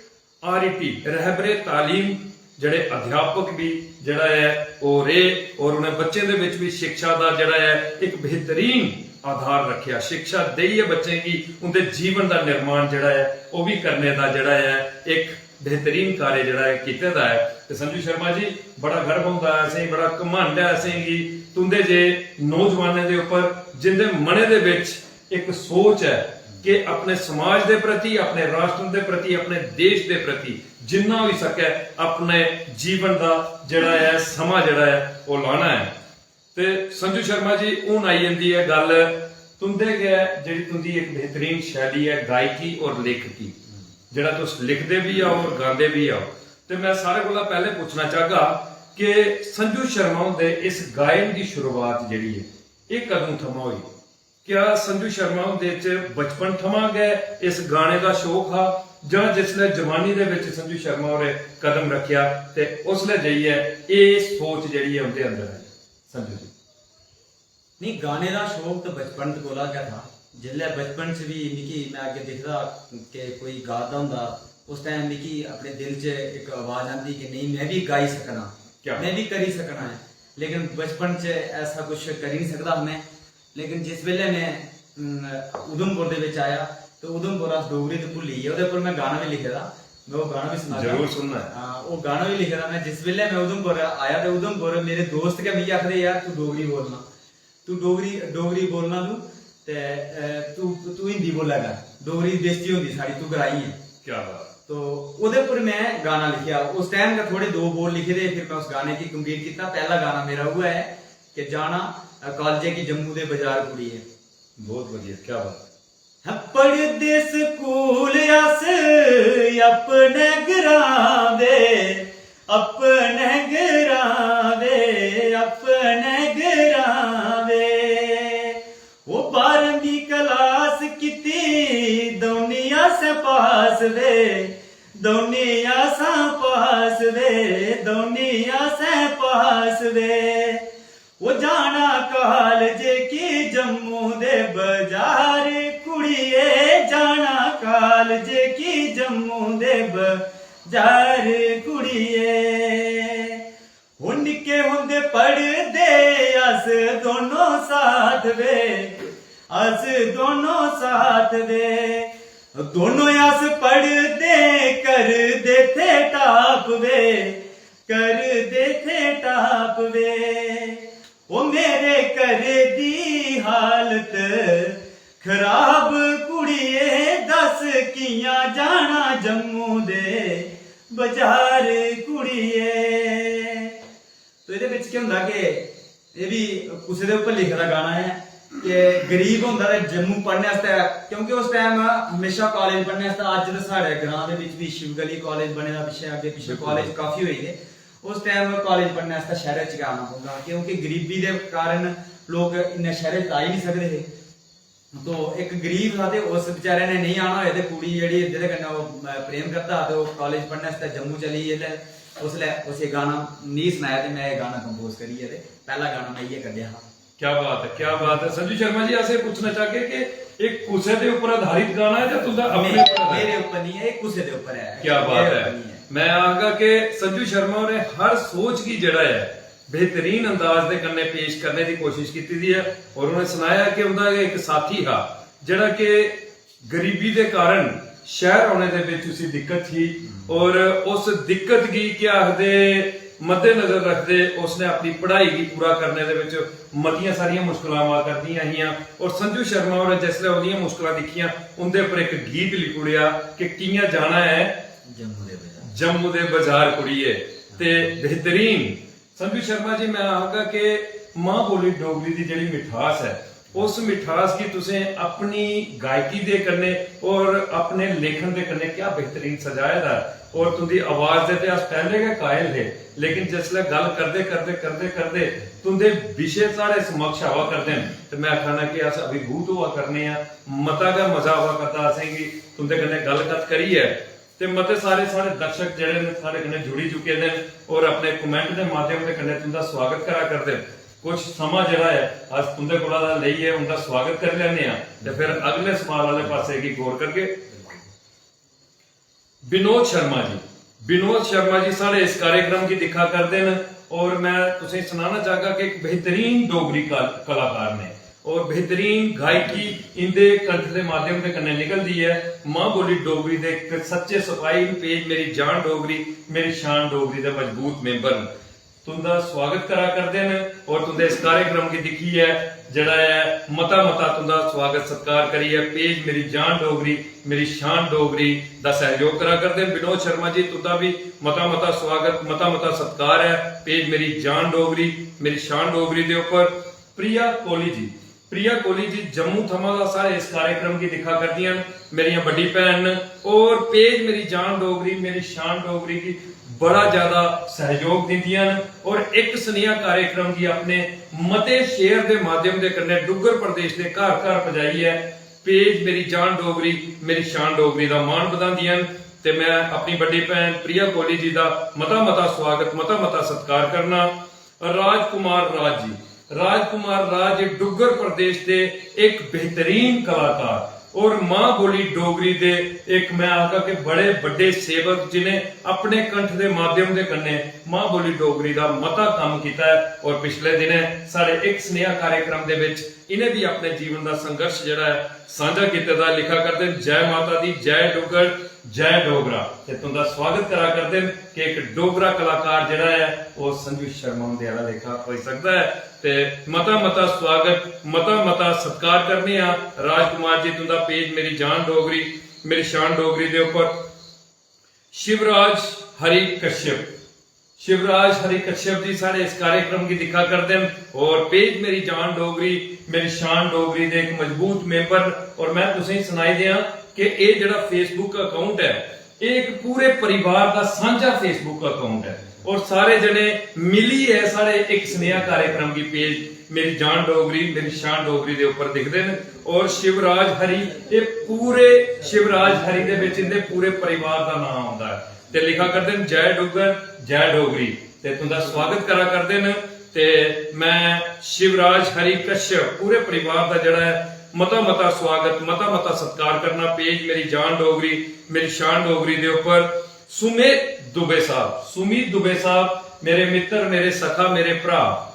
आरईटी, रहबरे तालीम, जेह्ड़े अध्यापक बी जेह्ड़ा ऐ ओह् रेह्, और उ'नें बच्चें दे बिच बी शिक्षा दा जेह्ड़ा ऐ इक बेहतरीन आधार रक्खेआ। शिक्षा देइयै बच्चें गी उं'दे जीवन दा निर्माण जेह्ड़ा ऐ ओह् बी करने दा जेह्ड़ा ऐ इक बेहतरीन कार्य जेह्ड़ा ऐ कीते दा ऐ। ते संजू शर्मा जी, बड़ा गर्व होंदा ऐ असेंगी, बड़ा घमंड ऐ असेंगी तुं'दे जे नौजवानें दे उप्पर, जिं'दे मनै दे बिच इक सोच ऐ कि अपने समाज दे प्रति, अपने राष्ट्र दे प्रति, अपने देश दे प्रति जिन्ना होई सकै अपने जीवन दा जेह्ड़ा ऐ समां जेह्ड़ा ऐ ओह् लाना ऐ। ते संजू शर्मा जी, हून आई जंदी ऐ गल्ल तुं'दे गै, जेह्ड़ी तुं'दी इक बेहतरीन शैली ऐ गायकी और लेखकी, जेह्ड़ा तुस लिखदे बी आओ और गांदे बी आओ। ते में सारे कोला पैह्ले पुच्छना चाहगा कि संजू शर्मा हुंदे इस गायन दी शुरुआत जेह्ड़ी ऐ, एह् कदूं थमां होई? क्या संजू शर्मा हुंदे च बचपन थमां गै इस गाने दा शौक हा, जां जिसलै जवानी दे बिच संजू शर्मा होरें कदम रखेआ ते उसलै जाइयै एह् सोच जेह्ड़ी ऐ उं'दे अंदर आई? संजू जी। नहीं, गाने दा शौक ते बचपन कोला गै था। जिसलै बचपन च भी मिगी, मैं अग्गें दिखदा कि कोई गा दा होंदा, उस टाइम मिगी अपने दिल च इक आवाज आंदी कि नेईं, मैं भी गाई सकना, क्या? मैं भी करी सकना ऐ। लेकिन बचपन च ऐसा कुछ करी नहीं सकदा हा मैं। लेकिन जिस बेल्लै मैं, अम, उधमपुर दे बिच आया, ते उधमपुर अस डोगरी ते भुल्ली गे। ओह्दे उप्पर मैं गाना बी लिखे दा, मैं ओह् गाना बी सनागा। जरूर सुनना ऐ। हां, ओह् गाना बी लिखे दा मैं। जिस बेल्लै मैं उधमपुर आया, ते उधमपुर मेरे दोस्त गै मिगी आखदे, "यार, तू डोगरी बोलना, तू डोगरी, डोगरी बोलना तू, ते, अ, तू, तू हिंदी बोला कर, डोगरी बेइज्जती होंदी साढ़ी, तू ग्राईं ऐ।" क्या बात। तो ओह्दे उप्पर मैं गाना लिखेआ। उस टाइम गै थोड़े दो बोल लिखे दे, फिर मैं उस गाने गी complete कीता। पैह्ला गाना मेरा उ'ऐ ऐ कि जाना, अ, कालजे गी जम्मू दे बाजार कुड़िये। बहुत बढ़िया, क्या बात। हैं, पढ़दे स्कूल अस अपने ग्रां दे, अपने ग्रां दे, अपने ग्रां दे। ओ बारहमीं क्लास कीती दौनी असें पास वे, दौनी असां पास वे, दौनी असें पास वे। ओ जाना कालजे की जम्मू दे बाजार कुड़िये, जाना कालजे की जम्मू दे बाजार कुड़िये। ओ निक्के होंदे पढ़दे अस दोनों साथ वे, अस दोनों साथ वे। दोनों अस पढ़दे करदे थे top वे, करदे थे top वे। ओ मेरे घरे दी हालत खराब कुड़िये, दस कियां जाना जम्मू दे बाजार कुड़िये। तो एह्दे बिच केह् होंदा कि एह् बी कुसै दे उप्पर लिखे दा गाना ऐ कि गरीब होंदा ते जम्मू पढ़ने आस्तै, क्योंकि उस टाइम म्हेशा कालेज पढ़ने आस्तै, अज्ज ते साढ़े ग्रां दे बिच बी शिव गली कालेज बने दा, पिच्छे अग्गें पिच्छे बिल्कुल। कालेज काफी होई गे। उस टाइम कालेज पढ़ने आस्तै शैह्रै च गै आना पौंदा हा, क्योंकि गरीबी दे कारण लोक इन्ने शैह्रै च आई निं सकदे हे। तो इक गरीब हा ते उस बेचारे ने नेईं आना होए ते कुड़ी जेह्ड़ी जेह्दे कन्नै ओह्, अ, प्रेम करदा हा ते ओह् कालेज पढ़ने आस्तै जम्मू चली गेई। ते उसलै उस एह् गाना नेईं सनाया ते में एह् गाना कंपोज करियै ते पैह्ला गाना में इ'यै कड्ढेआ हा। क्या बात है, क्या बात है। संजू शर्मा जी, अस एह् पुच्छना चाहगे कि एह् कुसै दे उप्पर आधारित गाना ऐ जां तुं'दा अपने नेईं, उप्पर आधारित? मेरे उप्पर निं ऐ, एह् कुसै दे उप्पर ऐ। क्या बात मेरे है। उप्पर निं ऐ। मैं आखगा कि संजू शर्मा होरें हर सोच गी जेह्ड़ा ऐ बेहतरीन अंदाज दे कन्नै पेश करने दी कोशिश कीती दी ऐ। और उ'नें सनाया कि उं'दा गै इक साथी हा जेह्ड़ा कि गरीबी दे कारण शैह्र औने दे बिच उसी दिक्कत ही और उस दिक्कत गी केह् आखदे मद्देनजर रखदे उसने अपनी पढ़ाई गी पूरा करने दे बिच मतियां सारियां मुश्कलां आवा करदियां हियां। और संजू शर्मा होरें जिसलै ओह्दियां मुश्कलां दिक्खियां, उं'दे उप्पर इक गीत लिखी ओड़ेआ कि कि'यां जाना ऐ जम्मू दे बाजार। जम्मू दे बाजार कुड़िये। ते बेहतरीन संजू शर्मा जी, मैं आखगा कि मां बोली डोगरी दी जेह्ड़ी मिठास ऐ, उस मिठास गी तुसें अपनी गायकी दे कन्नै और अपने लेखन दे कन्नै क्या बेहतरीन सजाए दा ऐ। और तुं'दी आवाज दे ते अस पैह्ले गै कायल हे, लेकिन जिसलै गल्ल करदे, करदे, करदे, करदे तुं'दे विशे साढ़े समक्ष आवा करदे न, ते मैं आखा ना कि अस अभिभूत होआ करने आं। मता गै मजा आवा करदा असेंगी तुं'दे कन्नै गल्ल कत्थ करियै। ते मते सारे साढ़े दर्शक जेह्ड़े न, साढ़े कन्नै जुड़ी चुके दे न और अपने comment दे माध्यम दे कन्नै तुं'दा स्वागत करा करदे न। कुछ समां जेह्ड़ा ऐ, अस तुं'दे कोला दा लेइयै उं'दा स्वागत करी लैन्ने आं ते फिर अगले सवाल आह्ले पासे गी गौर करगे। विनोद शर्मा जी, विनोद शर्मा जी साढ़े इस कार्यक्रम गी दिक्खा करदे न और मैं तुसें सनाना चाहगा कि इक बेहतरीन डोगरी कल-, कलाकार ने और बेहतरीन गायकी इंदे कंठ दे माध्यम दे कन्नै निकलदी ऐ। मां बोली डोगरी दे इक सच्चे सपाही न, page मेरी जान डोगरी, मेरी शान डोगरी दे मजबूत member न। तुं'दा स्वागत करा करदे न और तुं'दे इस कार्यक्रम गी दिक्खियै जेह्ड़ा ऐ मता मता तुं'दा स्वागत सत्कार करियै page मेरी जान डोगरी, मेरी शान डोगरी दा सैहयोग करा करदे न। विनोद शर्मा जी, तुं'दा बी मता मता स्वागत, मता मता सत्कार ऐ page मेरी जान डोगरी, मेरी शान डोगरी दे उप्पर। प्रिया कोहली जी, प्रिया कोहली जी जम्मू थमां दा साढ़े इस कार्यक्रम गी दिक्खा करदियां न, मेरियां बड्डी भैन न और page मेरी जान डोगरी, मेरी शान डोगरी गी बड़ा ज्यादा सैहयोग दिंदियां न और इक सनेहा कार्यक्रम गी अपने मते share दे माध्यम दे कन्नै डुग्गर प्रदेश दे घर घर पजाइयै page मेरी जान डोगरी, मेरी शान डोगरी दा मान बधांदियां न। ते मैं अपनी बड्डी भैन प्रिया कोहली जी दा मता मता स्वागत, मता मता सत्कार करना। राजकुमार राज जी, राजकुमार राज डुग्गर प्रदेश दे इक बेहतरीन कलाकार और मां बोली डोगरी दे इक, मैं आखगा कि बड़े बड्डे सेवक, जिन्हें अपने कंठ दे माध्यम दे कन्नै मां बोली डोगरी दा मता कम्म कीता ऐ और पिछले दिनें साढ़े इक सनेहा कार्यक्रम दे विच इ'नें बी अपने जीवन दा संघर्ष जेह्ड़ा ऐ सांझा कीते दा। लिखा करदे न, "जय माता दी, जय डुग्गर, जय डोगरा।" ते तुं'दा स्वागत करा करदे न कि इक डोगरा कलाकार जेह्ड़ा ऐ ओह् संजू शर्मा हुंदे आह्ला लेखा होई सकदा ऐ। ते मता मता स्वागत, मता मता सत्कार करने आं राजकुमार जी तुं'दा page मेरी जान डोगरी, मेरी शान डोगरी दे उप्पर। शिवराज हरि कश्यप, शिवराज हरि कश्यप जी साढ़े इस कार्यक्रम गी दिक्खा करदे न और page मेरी जान डोगरी, मेरी शान डोगरी दे इक मजबूत member न। और मैं तुसेंगी सनाई देआं कि एह् जेह्ड़ा Facebook account ऐ, एह् इक पूरे परिवार दा सांझा Facebook account ऐ और सारे जने मिलियै साढ़े इक सनेहा कार्यक्रम गी page मेरी जान डोगरी, मेरी शान डोगरी दे उप्पर दिखदे न। और शिवराज हरि, एह् पूरे शिवराज हरि दे बिच इंदे पूरे परिवार दा नाम आंदा ऐ। ते लिखा करदे न, "जय डुग्गर, जय डोगरी।" ते तुं'दा स्वागत करा करदे न। ते मैं शिवराज हरि कश्यप पूरे परिवार दा जेह्ड़ा ऐ मता मता स्वागत, मता मता सत्कार करना। Page मेरी जान डोगरी, मेरी शान डोगरी दे उप्पर सुमित दुबे साहब, सुमित दुबे साहब मेरे मित्तर, मेरे सखा, मेरे भ्रा,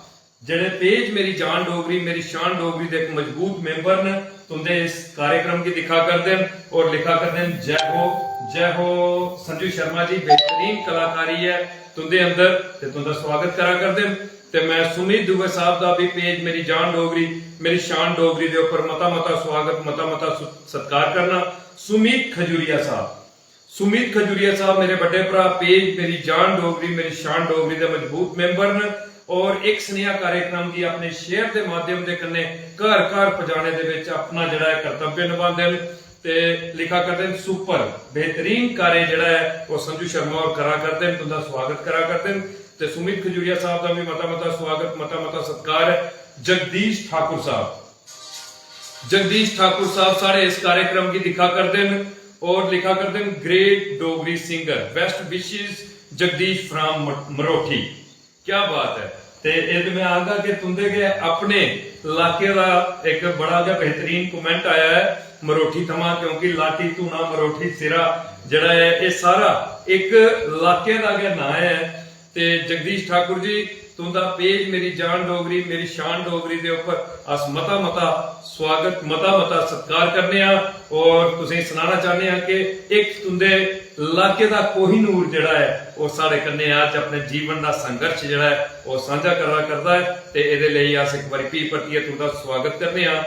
जेह्ड़े page मेरी जान डोगरी, मेरी शान डोगरी दे इक मजबूत member न, तुं'दे इस कार्यक्रम गी दिक्खा करदे न और लिखा करदे न, "जय हो, जय हो संजू शर्मा जी, बेहतरीन कलाकारी ऐ तुं'दे अंदर," ते तुं'दा स्वागत करा करदे न। ते मैं सुमित दुबे साहब दा भी page मेरी जान डोगरी, मेरी शान डोगरी दे उप्पर मता मता स्वागत, मता मता सु-, सत्कार करना। सुमित खजूरिया साहब, सुमित खजूरिया साहब मेरे बड्डे भ्रा, page मेरी जान डोगरी, मेरी शान डोगरी दे मजबूत member न और इक सनेहा कार्यक्रम गी अपने share दे माध्यम दे कन्नै घर घर पजाने दे विच अपना जेह्ड़ा ऐ कर्तव्य निभांदे न ते लिखा करदे न super, बेहतरीन कार्य जेह्ड़ा ऐ ओह् संजू शर्मा होर करा करदे न, तुं'दा स्वागत करा करदे न। ते सुमित खजूरिया साहब दा भी मता मता स्वागत, मता मता सत्कार ऐ। जगदीश ठाकुर साहब, जगदीश ठाकुर साहब साढ़े इस कार्यक्रम गी दिक्खा करदे न और लिखा करदे न, "Great Dogri singer, best wishes, Jagdish from Marothi." क्या बात है। ते एह् ते मैं आखगा कि तुंदे गै अपने लाके दा इक बड़ा गै बेहतरीन comment आया ऐ मरोठी थमां, क्योंकि लाटी धूना मरोठी सिरा जेह्ड़ा ऐ, एह् सारा इक लाके दा गै नांऽ ऐ। ते जगदीश ठाकुर जी, तुंदा पेज मेरी जान डोगरी, मेरी शान डोगरी दे उप्पर अस मता मता स्वागत, मता मता सत्कार करने आं और तुसेंगी सनाना चाहने आं कि इक तुंदे लाके दा कोहिनूर जेह्ड़ा ऐ, ओह् साढ़े कन्नै अज्ज अपने जीवन दा संघर्ष जेह्ड़ा ऐ, ओह् सांझा करा करदा ऐ। ते एह्दे लेई अस इक बारी फ्ही परतियै तुंदा स्वागत करने आं।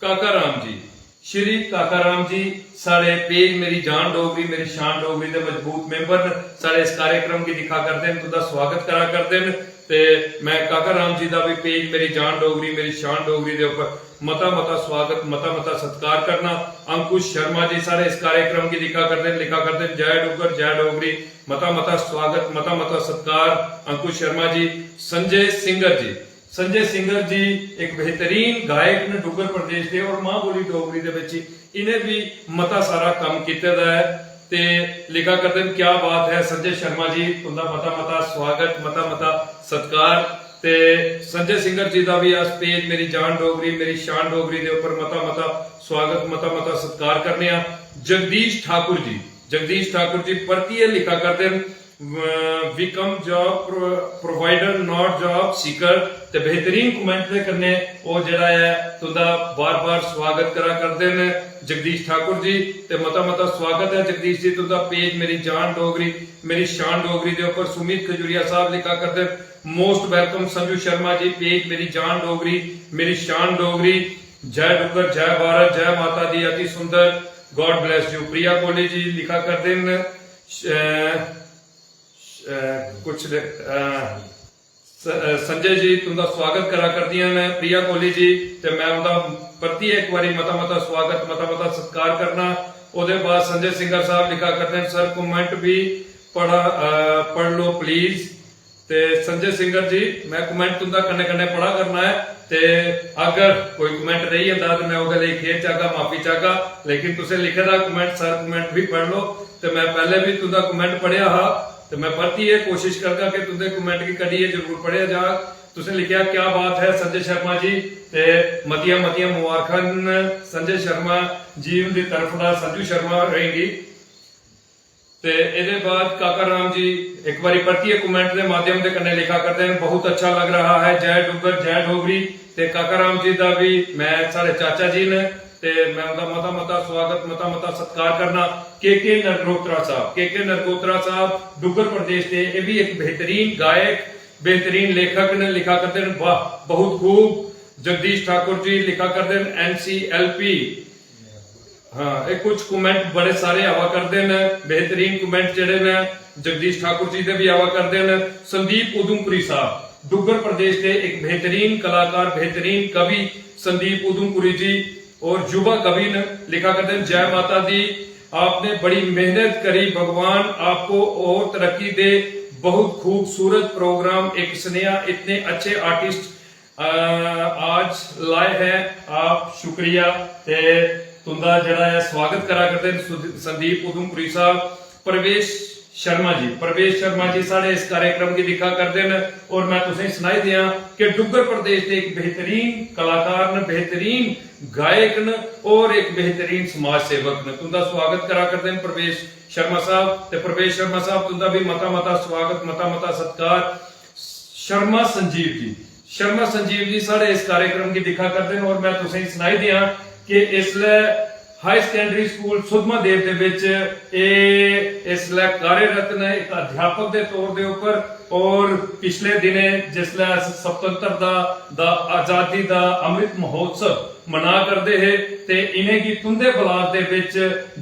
काका राम जी, श्री काका राम जी, साढ़े पेज मेरी जान डोगरी, मेरी शान डोगरी दे मजबूत member न, साढ़े इस कार्यक्रम गी दिक्खा करदे न, तुंदा स्वागत करा करदे न। ते मैं काका राम जी दा भी पेज मेरी जान डोगरी, मेरी शान डोगरी दे उप्पर मता मता स्वागत, मता मता सत्कार करना। अंकुश शर्मा जी साढ़े इस कार्यक्रम गी दिक्खा करदे न, लिखा करदे न, "जय डुग्गर, जय डोगरी।" मता मता स्वागत, मता मता सत्कार अंकुश शर्मा जी। संजय सिंगर जी, संजय सिंगर जी एक बेहतरीन गायक न डुग्गर प्रदेश दे और मां बोली डोगरी दे बिच इ'नें भी मता सारा कम्म कीते दा ऐ। ते लिखा करदे न, "क्या बात है संजय शर्मा जी, तुंदा मता मता स्वागत, मता मता सत्कार।" ते संजय सिंगर जी दा भी अस पेज मेरी जान डोगरी, मेरी शान डोगरी दे उप्पर मता मता स्वागत, मता मता सत्कार करने आं। जगदीश ठाकुर जी, जगदीश ठाकुर जी परतियै लिखा करदे न, "Welcome job provider, not job seeker।" ते बेहतरीन comment दे कन्नै ओह् जेह्ड़ा ऐ, तुंदा बार बार स्वागत करा करदे न जगदीश ठाकुर जी। ते मता मता स्वागत ऐ जगदीश जी, तुंदा पेज मेरी जान डोगरी, मेरी शान डोगरी दे उप्पर सुमित खजूरिया साहब लिखा करदे न, "Most welcome Sanju Sharma ji, page मेरी जान डोगरी, मेरी शान डोगरी।" जय डुग्गर, जय भारत, जय माता दी, अति सुंदर। God bless you। Priya Kohli ji लिखा करदे न, श-, अ, श-, अ, कुछ दे, अ, स-, अ, संजय जी तुंदा स्वागत करा करदियां न प्रिया कोहली जी, ते मैं उंदा परतियै इक बारी मता मता स्वागत, मता मता सत्कार करना। ओह्दे बाद संजय सिंगर साहब लिखा करदे न, "सर, comment भी पढ़ा, अ, पढ़ लो please।" ते संजय सिंगर जी, मैं comment तुंदा कन्नै कन्नै पढ़ा करना ऐ, ते अगर कोई comment रेही जंदा ते मैं ओह्दे लेई खेद चाहगा, माफी चाहगा, लेकिन तुसें लिखे दा comment, सर comment भी पढ़ लो। ते मैं पैह्ले भी तुंदा comment पढ़ेआ हा, ते मैं परतियै कोशिश करगा कि तुंदे comment गी कड्ढियै जरूर पढ़ेआ जाग। तुसें लिखेआ, "क्या बात है संजय शर्मा जी।" ते मतियां मतियां मुबारखां न संजय शर्मा जी हुंदी तरफ दा संजू शर्मा होरें गी। ते एह्दे बाद काका राम जी इक बारी परतियै comment दे माध्यम दे कन्नै लिखा करदे न, "बहुत अच्छा लग रहा है, जय डुग्गर, जय डोगरी।" ते काका राम जी दा भी, मैं, साढ़े चाचा जी न, ते मैं उंदा मता मता स्वागत, मता मता सत्कार करना। के के नगरोत्रा साहब, के के नगरोत्रा साहब डुग्गर प्रदेश दे, एह् भी इक बेहतरीन गायक, बेहतरीन लेखक न, लिखा करदे न, "वाह, बहुत खूब।" जगदीश ठाकुर जी लिखा करदे न, "एनसीएलपी।" हाँ, एह् कुछ comment बड़े सारे आवा करदे न, बेहतरीन comment जेह्ड़े न जगदीश ठाकुर जी दे भी आवा करदे न। संदीप उधमपुरी साहब, डुग्गर प्रदेश दे एक बेहतरीन कलाकार, बेहतरीन कवि संदीप उधमपुरी जी और युवा कवि न, लिखा करदे न, "जय माता दी, आपने बड़ी मेहनत करी, भगवान आपको और तरक्की दे, बहुत खूबसूरत प्रोग्राम, एक स्नेहा, इतने अच्छे आर्टिस्ट अ, आज लाए हैं आप, शुक्रिया।" ते तुंदा जेह्ड़ा ऐ स्वागत करा करदे न सुद-, संदीप उधमपुरी साहब, प्रवेश शर्मा जी, प्रवेश शर्मा जी साढ़े इस कार्यक्रम गी दिक्खा करदे न और मैं तुसेंगी सनाई देआं कि डुग्गर प्रदेश दे इक बेहतरीन कलाकार न, बेहतरीन गायक न और इक बेहतरीन समाज सेवक न। तुंदा स्वागत करा करदे न प्रवेश शर्मा साहब। ते प्रवेश शर्मा साहब तुंदा भी मता मता स्वागत, मता मता सत्कार। शर्मा संजीव जी, शर्मा संजीव जी साढ़े इस कार्यक्रम गी दिक्खा करदे न और मैं तुसेंगी सनाई देआं कि इसलै हाई सकैंडरी स्कूल सुद्धमहादेव दे बिच एह् इसलै कार्यरत न इक अध्यापक दे तौर दे उप्पर और पिछले दिनें जिसलै अस स्वतंत्रता दा, आजादी दा अमृत महोत्सव मना करदे हे ते इ'नेंगी तुं'दे ब्लाक दे बिच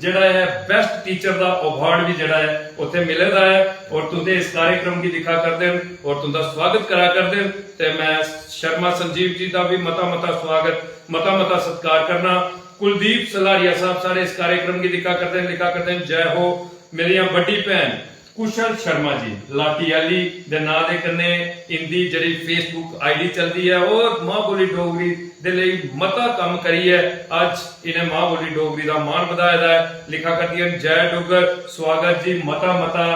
जेह्ड़ा ऐ बेस्ट टीचर दा अवार्ड बी जेह्ड़ा ऐ उत्थै मिले दा ऐ और तुं'दे इस कार्यक्रम गी दिक्खा करदे न और तुं'दा स्वागत करा करदे न। ते मैं शर्मा संजीव जी दा बी मता मता स्वागत, मता मता सत्कार करना। कुलदीप सलारिया साहब साढ़े इस कार्यक्रम गी दिक्खा करदे न, लिखा करदे न, "जय हो मेरियां बड्डी भैन।" कुशल शर्मा जी लाटी आह्ली दे नांऽ दे कन्नै इंदी जेह्ड़ी Facebook ID चलदी ऐ और मां बोली डोगरी दे लेई मता कम्म करियै अज्ज इ'नें मां बोली डोगरी दा मान बधाए दा ऐ। लिखा करदियां न, "जय डुग्गर, स्वागत जी मता मता।"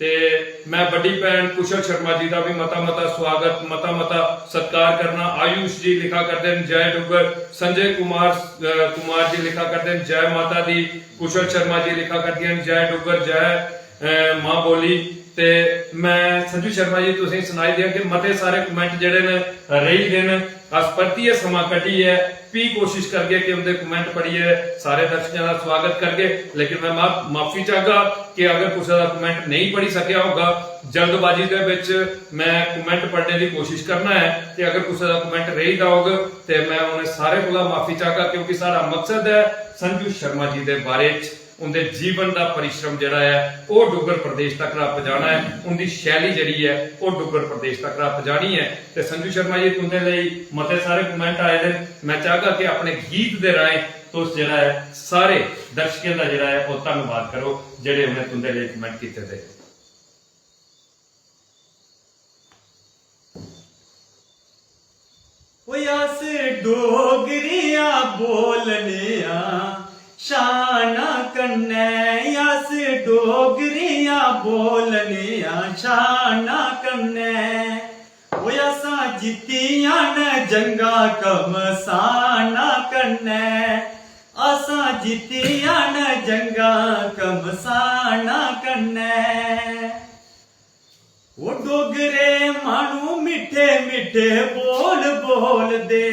ते मैं बड्डी भैन कुशल शर्मा जी दा भी मता मता स्वागत, मता मता सत्कार करना। आयुष जी लिखा करदे न, "जय डुग्गर।" संजय कुमार, अ, कुमार जी लिखा करदे न, "जय माता दी।" कुशल शर्मा जी लिखा करदियां न, "जय डुग्गर, जय, अ, मां बोली।" ते मैं संजू शर्मा जी तुसें सनाई दिया कि मते सारे comment जेह्ड़े न रेही दे न, अस परतियै समां कड्ढियै फ्ही कोशिश करगे कि उं'दे comment पढ़ियै सारे दर्शकें दा स्वागत करगे। लेकिन मैं मा-, माफी चाहगा कि अगर कुसै दा comment नेईं पढ़ी सकेआ होगा, जल्दबाजी दे बिच मैं comment पढ़ने दी कोशिश करना ऐ ते अगर कुसै दा comment रेही दा होग ते मैं उ'नें सारे कोला माफी चाहगा, क्योंकि साढ़ा मकसद ऐ संजू शर्मा जी दे बारे च उं'दे जीवन दा परिश्रम जेह्ड़ा ऐ, ओह् डुग्गर प्रदेश तक पजाना ऐ, उं'दी शैली जेह्ड़ी ऐ, ओह् डुग्गर प्रदेश तक पजानी ऐ। ते संजू शर्मा जी, तुं'दे लेई मते सारे comment आए दे न। मैं चाहगा कि अपने गीत दे राहें तुस जेह्ड़ा ऐ, सारे दर्शकें दा जेह्ड़ा ऐ, ओह् धन्नवाद करो, जेह्ड़े उ'नें तुं'दे लेई comment कीते दे। ओए अस डोगरियां बोलने आं शाना कन्नै, अस डोगरियां बोलने आं शाना कन्नै। ओए असां जित्तियां न जंगां घमसाना कन्नै, असां जित्तियां न जंगां घमसाना कन्नै। ओ डोगरे माह्नू मिट्ठे मिट्ठे बोल बोलदे,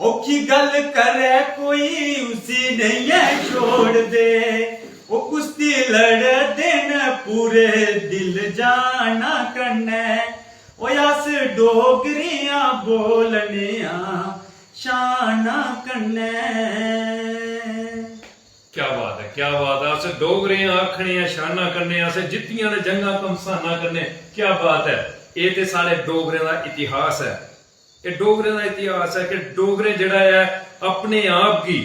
औखी गल्ल करै कोई उसी नेईं ऐ छोड़दे। ओ कुश्ती लड़दे न पूरे दिल जाना कन्नै। ओए अस डोगरियां बोलने आं शाना कन्नै। क्या बात ऐ, क्या बात ऐ। अस डोगरे आं, आखने आं शाना कन्नै, असें जित्तियां न जंगां घमसाना कन्नै। क्या बात ऐ, एह् ते साढ़े डोगरें दा इतिहास ऐ। एह् डोगरें दा इतिहास ऐ कि डोगरें जेह्ड़ा ऐ अपने आप गी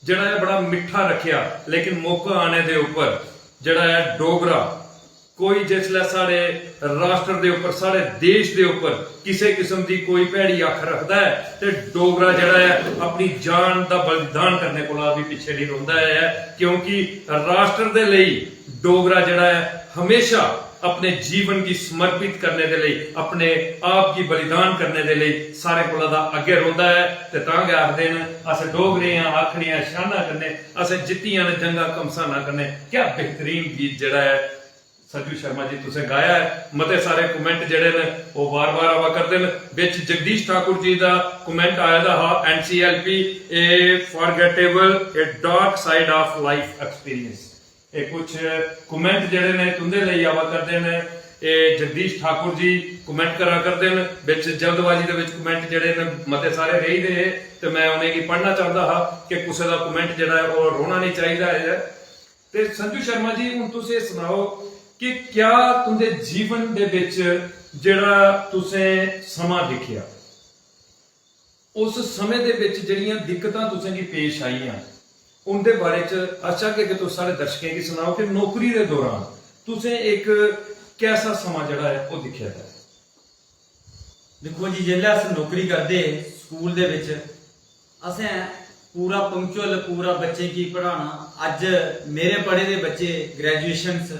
जेह्ड़ा ऐ बड़ा मिट्ठा रक्खेआ, लेकिन मौका आने दे उप्पर जेह्ड़ा ऐ डोगरा कोई जिसलै साढ़े राष्ट्र दे उप्पर, साढ़े देश दे उप्पर किसे किस्म दी कोई भैड़ी अक्ख रखदा ऐ ते डोगरा जेह्ड़ा ऐ अपनी जान दा बलिदान करने कोला बी पिच्छे नहीं रौंह्दा ऐ, क्योंकि राष्ट्र दे लेई डोगरा जेह्ड़ा ऐ हमेशा अपने जीवन गी समर्पित करने दे लेई, अपने आप गी बलिदान करने दे लेई सारें कोला दा अग्गें रौंह्दा ऐ। ते तां गै आखदे न, "अस डोगरे आं, आखने आं शाना कन्नै, असें जित्तियां न जंगां घमसाना कन्नै।" क्या बेहतरीन गीत जेह्ड़ा ऐ संजू शर्मा जी तुसें गाया ऐ। मते सारे comment जेह्ड़े न ओह् बार-बार आवा करदे न। बिच जगदीश ठाकुर जी दा comment आए दा हा, "N C L P, a forgettable, a dark side of life experience।" एह् कुछ comment जेह्ड़े ने तुं'दे लेई आवा करदे न। एह् जगदीश ठाकुर जी comment करा करदे न। बिच जल्दबाजी दे बिच comment जेह्ड़े न मते सारे रेही दे हे ते मैं उ'नेंगी पढ़ना चांह्दा हा कि कुसै दा comment जेह्ड़ा ऐ ओह् रौह्ना नेईं चाहिदा ऐ। ते संजू शर्मा जी, हून तुस एह् सनाओ कि क्या तुं'दे जीवन दे बिच जेह्ड़ा तुसें समां दिक्खेआ, उस समें दे बिच जेह्ड़ियां दिक्कतां तुसें गी पेश आइयां, उं'दे बारे च अस चाह्गे कि तुस साढ़े दर्शकें गी सनाओ कि नौकरी दे दौरान तुसें इक कैसा समां जेह्ड़ा ऐ ओह् दिक्खेआ दा ऐ? दिक्खो जी, जेल्लै अस नौकरी करदे हे स्कूल दे बिच, असें पूरा पंक्चुअल, पूरा बच्चें गी पढ़ाना। अज्ज मेरे पढ़े दे बच्चे ग्रेजुएशंस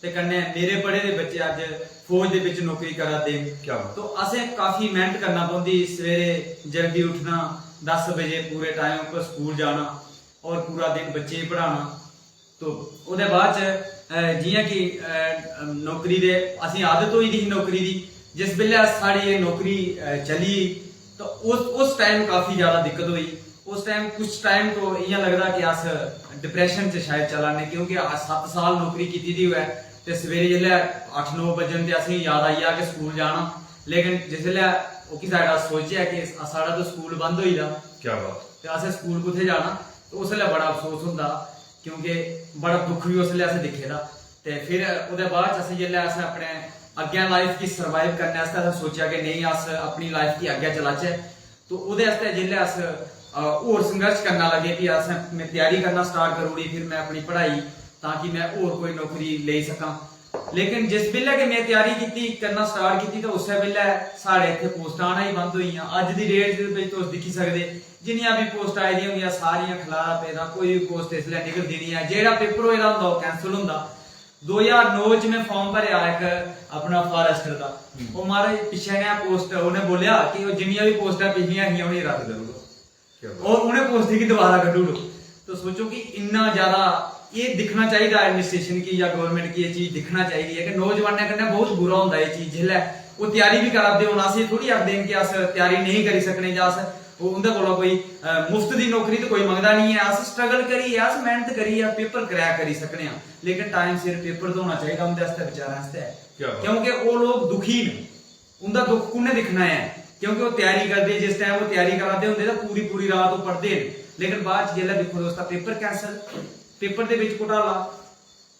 ते कन्नै मेरे पढ़े दे बच्चे अज्ज फौज दे बिच नौकरी करा दे न। क्या बात। तो असें काफी मेहनत करना पौंदी, सवेरे जल्दी उठना, दस बजे पूरे टाइम उप्पर स्कूल जाना और पूरा दिन बच्चें गी पढ़ाना। तो ओह्दे बाद च, अ, जि'यां कि, अ, नौकरी दे असें आदत होई दी ही नौकरी दी, जिस बेल्लै साढ़ी एह् नौकरी, अ, चली, तो उस, उस टाइम काफी ज्यादा दिक्कत होई। उस टाइम, कुछ टाइम तो इ'यां लगदा कि अस डिप्रेशन च शायद चला ने, क्योंकि अस सत्त साल नौकरी कीती दी होऐ ते सवेरे जिसलै अट्ठ नौ बजन ते असेंगी याद आई जा कि स्कूल जाना, लेकिन जिसलै ओह्की साइड अस सोचेआ कि साढ़ा तो स्कूल बंद होई दा, क्या बात। ते असें स्कूल कुत्थै जाना? ते उसलै बड़ा अफसोस होंदा, क्योंकि बड़ा दुख बी उसलै असें दिक्खे दा। ते फिर ओह्दे बाद च असें, जिसलै असें अपने अग्गें लाइफ गी सर्वाइव करने आस्तै असें सोचेआ कि नेईं, अस अपनी लाइफ गी अग्गें चलाचै, तो ओह्दे आस्तै जिसलै अस, अ, होर संघर्श करना लगे, फ्ही असें, में त्यारी करना स्टार्ट करी ओड़ी, फिर में अपनी पढ़ाई तां कि में होर कोई नौकरी लेई सकां। लेकिन जिस बेल्लै कि में त्यारी कीती, करना स्टार्ट कीती, ते उस्सै बेल्लै साढ़े इत्थै पोस्टां आना ही बंद होई गेइयां। अज्ज दी डेट दे बिच तुस दिक्खी सकदे, जिन्नियां बी पोस्टां आई दियां होंदियां, सारियां खलारा पेदा, कोई बी पोस्ट इसलै निकलदी निं ऐ। जेह्ड़ा पेपर होए दा होंदा, ओह् कैंसल होंदा। दो ज्हार नौ च में फार्म भरेआ इक अपना फॉरेस्टर दा। हम्म। ओह् महाराज पिच्छें गै पोस्ट, उ'नें बोलेआ कि ओह् जिन्नियां बी पोस्टां पिछलियां हियां, उ'नेंगी रद्द करी ओड़ो। क्या बात। और उ'नें पोस्टें गी दोबारा कड्ढी ओड़ो। तो सोचो कि इन्ना ज्यादा एह् दिक्खना चाहिदा एडमिनिस्ट्रेशन गी या गवर्नमेंट गी, एह् चीज दिक्खना चाहिदी ऐ कि नौजवानें कन्नै बहुत बुरा होंदा एह् चीज। जिसलै ओह् त्यारी बी करा दे होन, अस एह् थोड़ी आखदे न कि अस त्यारी नेईं करी सकने जां अस ओह् उं'दे कोला कोई, अ, मुफ्त दी नौकरी ते कोई मंगदा निं ऐ। अस स्ट्रगल करियै, अस मेहनत करियै पेपर क्रैक करी सकने आं, लेकिन टाइम सिर पेपर ते होना चाहिदा उं'दे आस्तै, बेचारें आस्तै। क्या बात। क्योंकि ओह् लोक दुखी न, उं'दा दुख कु'न्नै दिक्खना ऐ? क्योंकि ओह् त्यारी करदे, जिस टाइम ओह् त्यारी करा दे होंदे तां पूरी पूरी रात ओह् पढ़दे न, लेकिन बाद च जिसलै दिक्खो तुस तां पेपर कैंसल, पेपर दे बिच घोटाला।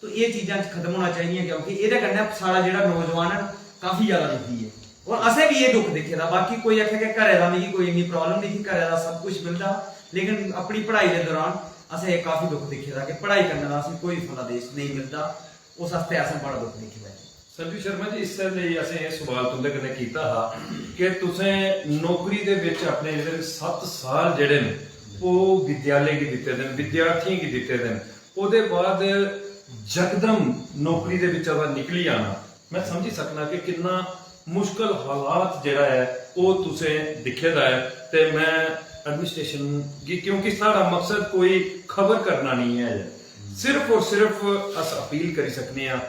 तो एह् चीजां खत्म होना चाहिदियां, क्योंकि एह्दे कन्नै साढ़ा जेह्ड़ा नौजवान ऐ, काफी ज्यादा दुखी ऐ। और असें बी एह् दुख दिक्खे दा। बाकी कोई आखे कि घरै दा मिगी कोई इन्नी प्रॉब्लम नेईं थी, घरै दा सब कुछ मिलदा, लेकिन अपनी पढ़ाई दे दौरान असें एह् काफी दुख दिक्खे दा कि पढ़ाई करने दा असें कोई फलादेश नेईं मिलदा। उस आस्तै असें बड़ा दुख दिक्खे दा जी। संजू शर्मा जी, इस्सै लेई असें एह् सवाल तुं'दे कन्नै कीता हा कि तुसें नौकरी दे बिच अपने जेह्ड़े सत्त साल जेह्ड़े न, ओह् विद्यालय गी दित्ते दे न, विद्यार्थियें गी दित्ते दे न। ओह्दे बाद यकदम नौकरी दे बिच्चा दा निकली आना, में समझी सकना कि किन्ना मुश्कल हालात जेह्ड़ा ऐ, ओह् तुसें दिक्खे दा ऐ। ते में एडमिनिस्ट्रेशन गी, क्योंकि साढ़ा मकसद कोई खबर करना नेईं ऐ, सिर्फ और सिर्फ अस अपील करी सकने आं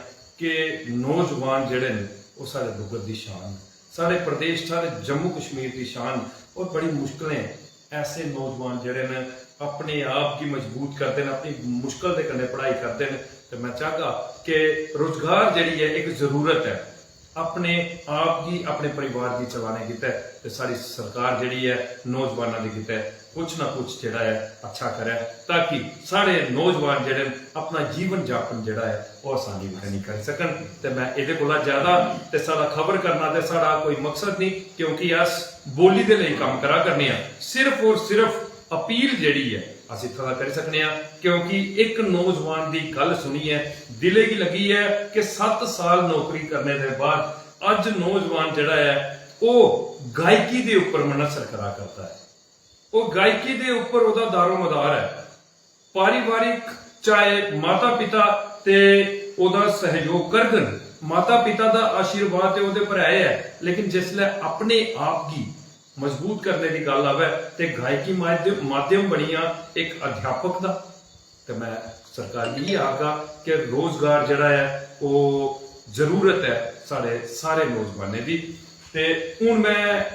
कि नौजवान जेह्ड़े न, ओह् साढ़े डुग्गर दी शान न, साढ़े प्रदेश, साढ़े जम्मू कश्मीर दी शान न। और बड़ी मुश्कलें ऐसे नौजवान जेह्ड़े न, अपने आप गी मजबूत करदे न, अपनी मुश्कल दे कन्नै पढ़ाई करदे न। ते में चाहगा कि रोजगार जेह्ड़ी ऐ, इक जरूरत ऐ अपने आप गी, अपने परिवार गी चलाने गितै। ते साढ़ी सरकार जेह्ड़ी ऐ, नौजवानां दे गितै कुछ ना कुछ जेह्ड़ा ऐ, अच्छा करै, ताकि साढ़े नौजवान जेह्ड़े न, अपना जीवन यापन जेह्ड़ा ऐ, ओह् आसानी कन्नै करी सकन। ते में एह्दे कोला ज्यादा ते साढ़ा खबर करना ते साढ़ा कोई मकसद नहीं, क्योंकि अस बोली दे लेई कम्म करा करने आं। सिर्फ और सिर्फ अपील जेह्ड़ी ऐ, अस इत्थां दा करी सकने आं, क्योंकि इक नौजवान दी गल्ल सुनियै दिलै गी लग्गी ऐ कि सत्त साल नौकरी करने दे बाद अज्ज नौजवान जेह्ड़ा ऐ, ओह् गायकी दे उप्पर मनसर करा करदा ऐ। ओह् गायकी दे उप्पर ओह्दा दारोमदार ऐ। पारिवारिक, चाहे माता पिता ते ओह्दा सैहयोग करङन, माता पिता दा आशीर्वाद ते ओह्दे पर है ऐ, लेकिन जिसलै अपने आप गी मजबूत करने दी गल्ल आवै ते गायकी माध्य-, माध्यम बनिया इक अध्यापक दा, ते में सरकार गी इ'यै आखगा कि रोजगार जेह्ड़ा ऐ, ओह् जरूरत ऐ साढ़े सारे नौजवानें दी। ते हून में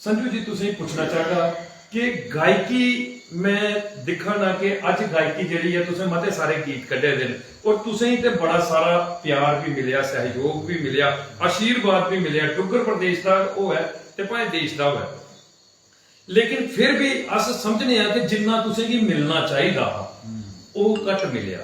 संजू जी, तुसें गी पुच्छना चाहगा कि गायकी, में दिक्खा ना कि अज्ज गायकी जेह्ड़ी ऐ, तुसें मते सारे गीत कड्ढे दे न और तुसें गी ते बड़ा सारा प्यार भी मिलेआ, सैहयोग भी मिलेआ, आशीर्वाद भी मिलेआ, डुग्गर प्रदेश दा होऐ ते भाएं देश दा होऐ। लेकिन फिर भी अस समझने आं कि जिन्ना तुसें गी मिलना चाहिदा हा, ओह् घट्ट मिलेआ।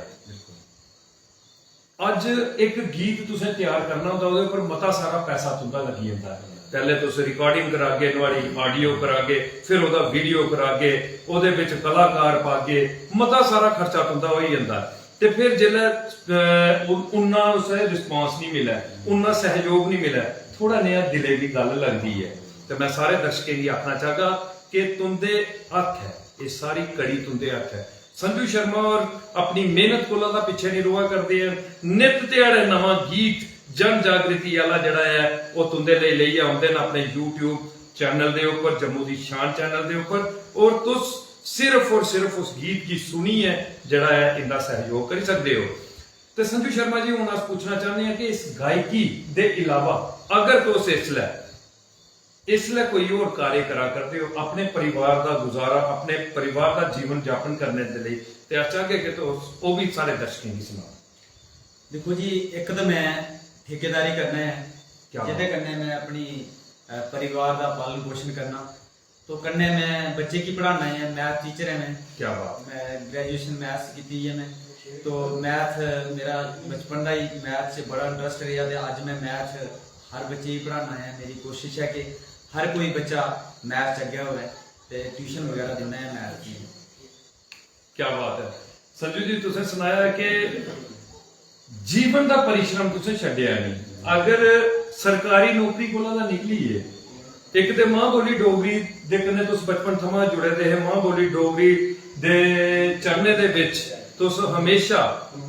अज्ज इक गीत तुसें त्यार करना होंदा, ओह्दे उप्पर मता सारा पैसा तुं'दा लग्गी जंदा ऐ। पैह्ले तुस रिकार्डिंग करागे, नुहाड़ी ऑडियो करागे, फिर ओह्दा वीडियो करागे, ओह्दे बिच कलाकार पागे, मता सारा खर्चा तुं'दा होई जंदा ऐ। ते फिर जेल्लै, अ, उन-, उन्ना उस रिस्पांस निं मिलै, उन्ना सैहयोग निं मिलै, थोह्ड़ा नेहा दिलै गी गल्ल लगदी ऐ। ते में सारे दर्शकें गी आखना चाहगा कि तुं'दे हत्थ ऐ, एह् सारी कड़ी तुं'दे हत्थ ऐ। संजू शर्मा होर अपनी मेहनत कोला तां पिच्छे निं रोआ करदे हैन। नित ध्याड़े नमां गीत, जन जागृति आह्ला जेह्ड़ा ऐ, ओह् तुं'दे लेई लेइयै औंदे न अपने YouTube चैनल दे उप्पर, जम्मू दी शान चैनल दे उप्पर। और तुस सिर्फ और सिर्फ उस गीत गी सुनियै जेह्ड़ा ऐ, इं'दा सैहयोग करी सकदे ओ। ते संजू शर्मा जी, हून अस पुच्छना चाह्न्ने आं कि इस गायकी दे इलावा अगर तुस इसलै इसलै कोई होर कार्य करा करदे ओ, अपने परिवार दा गुजारा, अपने परिवार दा जीवन यापन करने दे लेई, ते अस चाहगे कि तुस ओह् बी साढ़े दर्शकें गी सनाओ। दिक्खो जी, इक ते में ठेकेदारी करना ऐ, क्या जेह्दे बात। कन्नै में अपनी, अ, परिवार दा पालन पोशन करना। तो कन्नै में बच्चे गी पढ़ाना ऐ, मैथ टीचर ऐ में। क्या बात। में ग्रेजुएशन मैथ्स कीती ऐ में। तो मैथ मेरा बचपन दा ही, मैथ च बड़ा इंटरेस्ट रेहा ते अज्ज में मैथ हर बच्चे गी पढ़ाना ऐ। मेरी कोशिश ऐ कि हर कोई बच्चा मैथ च अग्गें होऐ ते ट्यूशन बगैरा दिन्ना ऐ मैथ दी। क्या बात है। संजू जी, तुसें सनाया कि जीवन दा परिश्रम तुसें छड्डेआ नहीं। अगर सरकारी नौकरी कोला दा निकलियै इक ते मां बोली डोगरी दे कन्नै तुस बचपन थमां जुड़े दे हे, मां बोली डोगरी दे चरणें दे बिच तुस हमेशा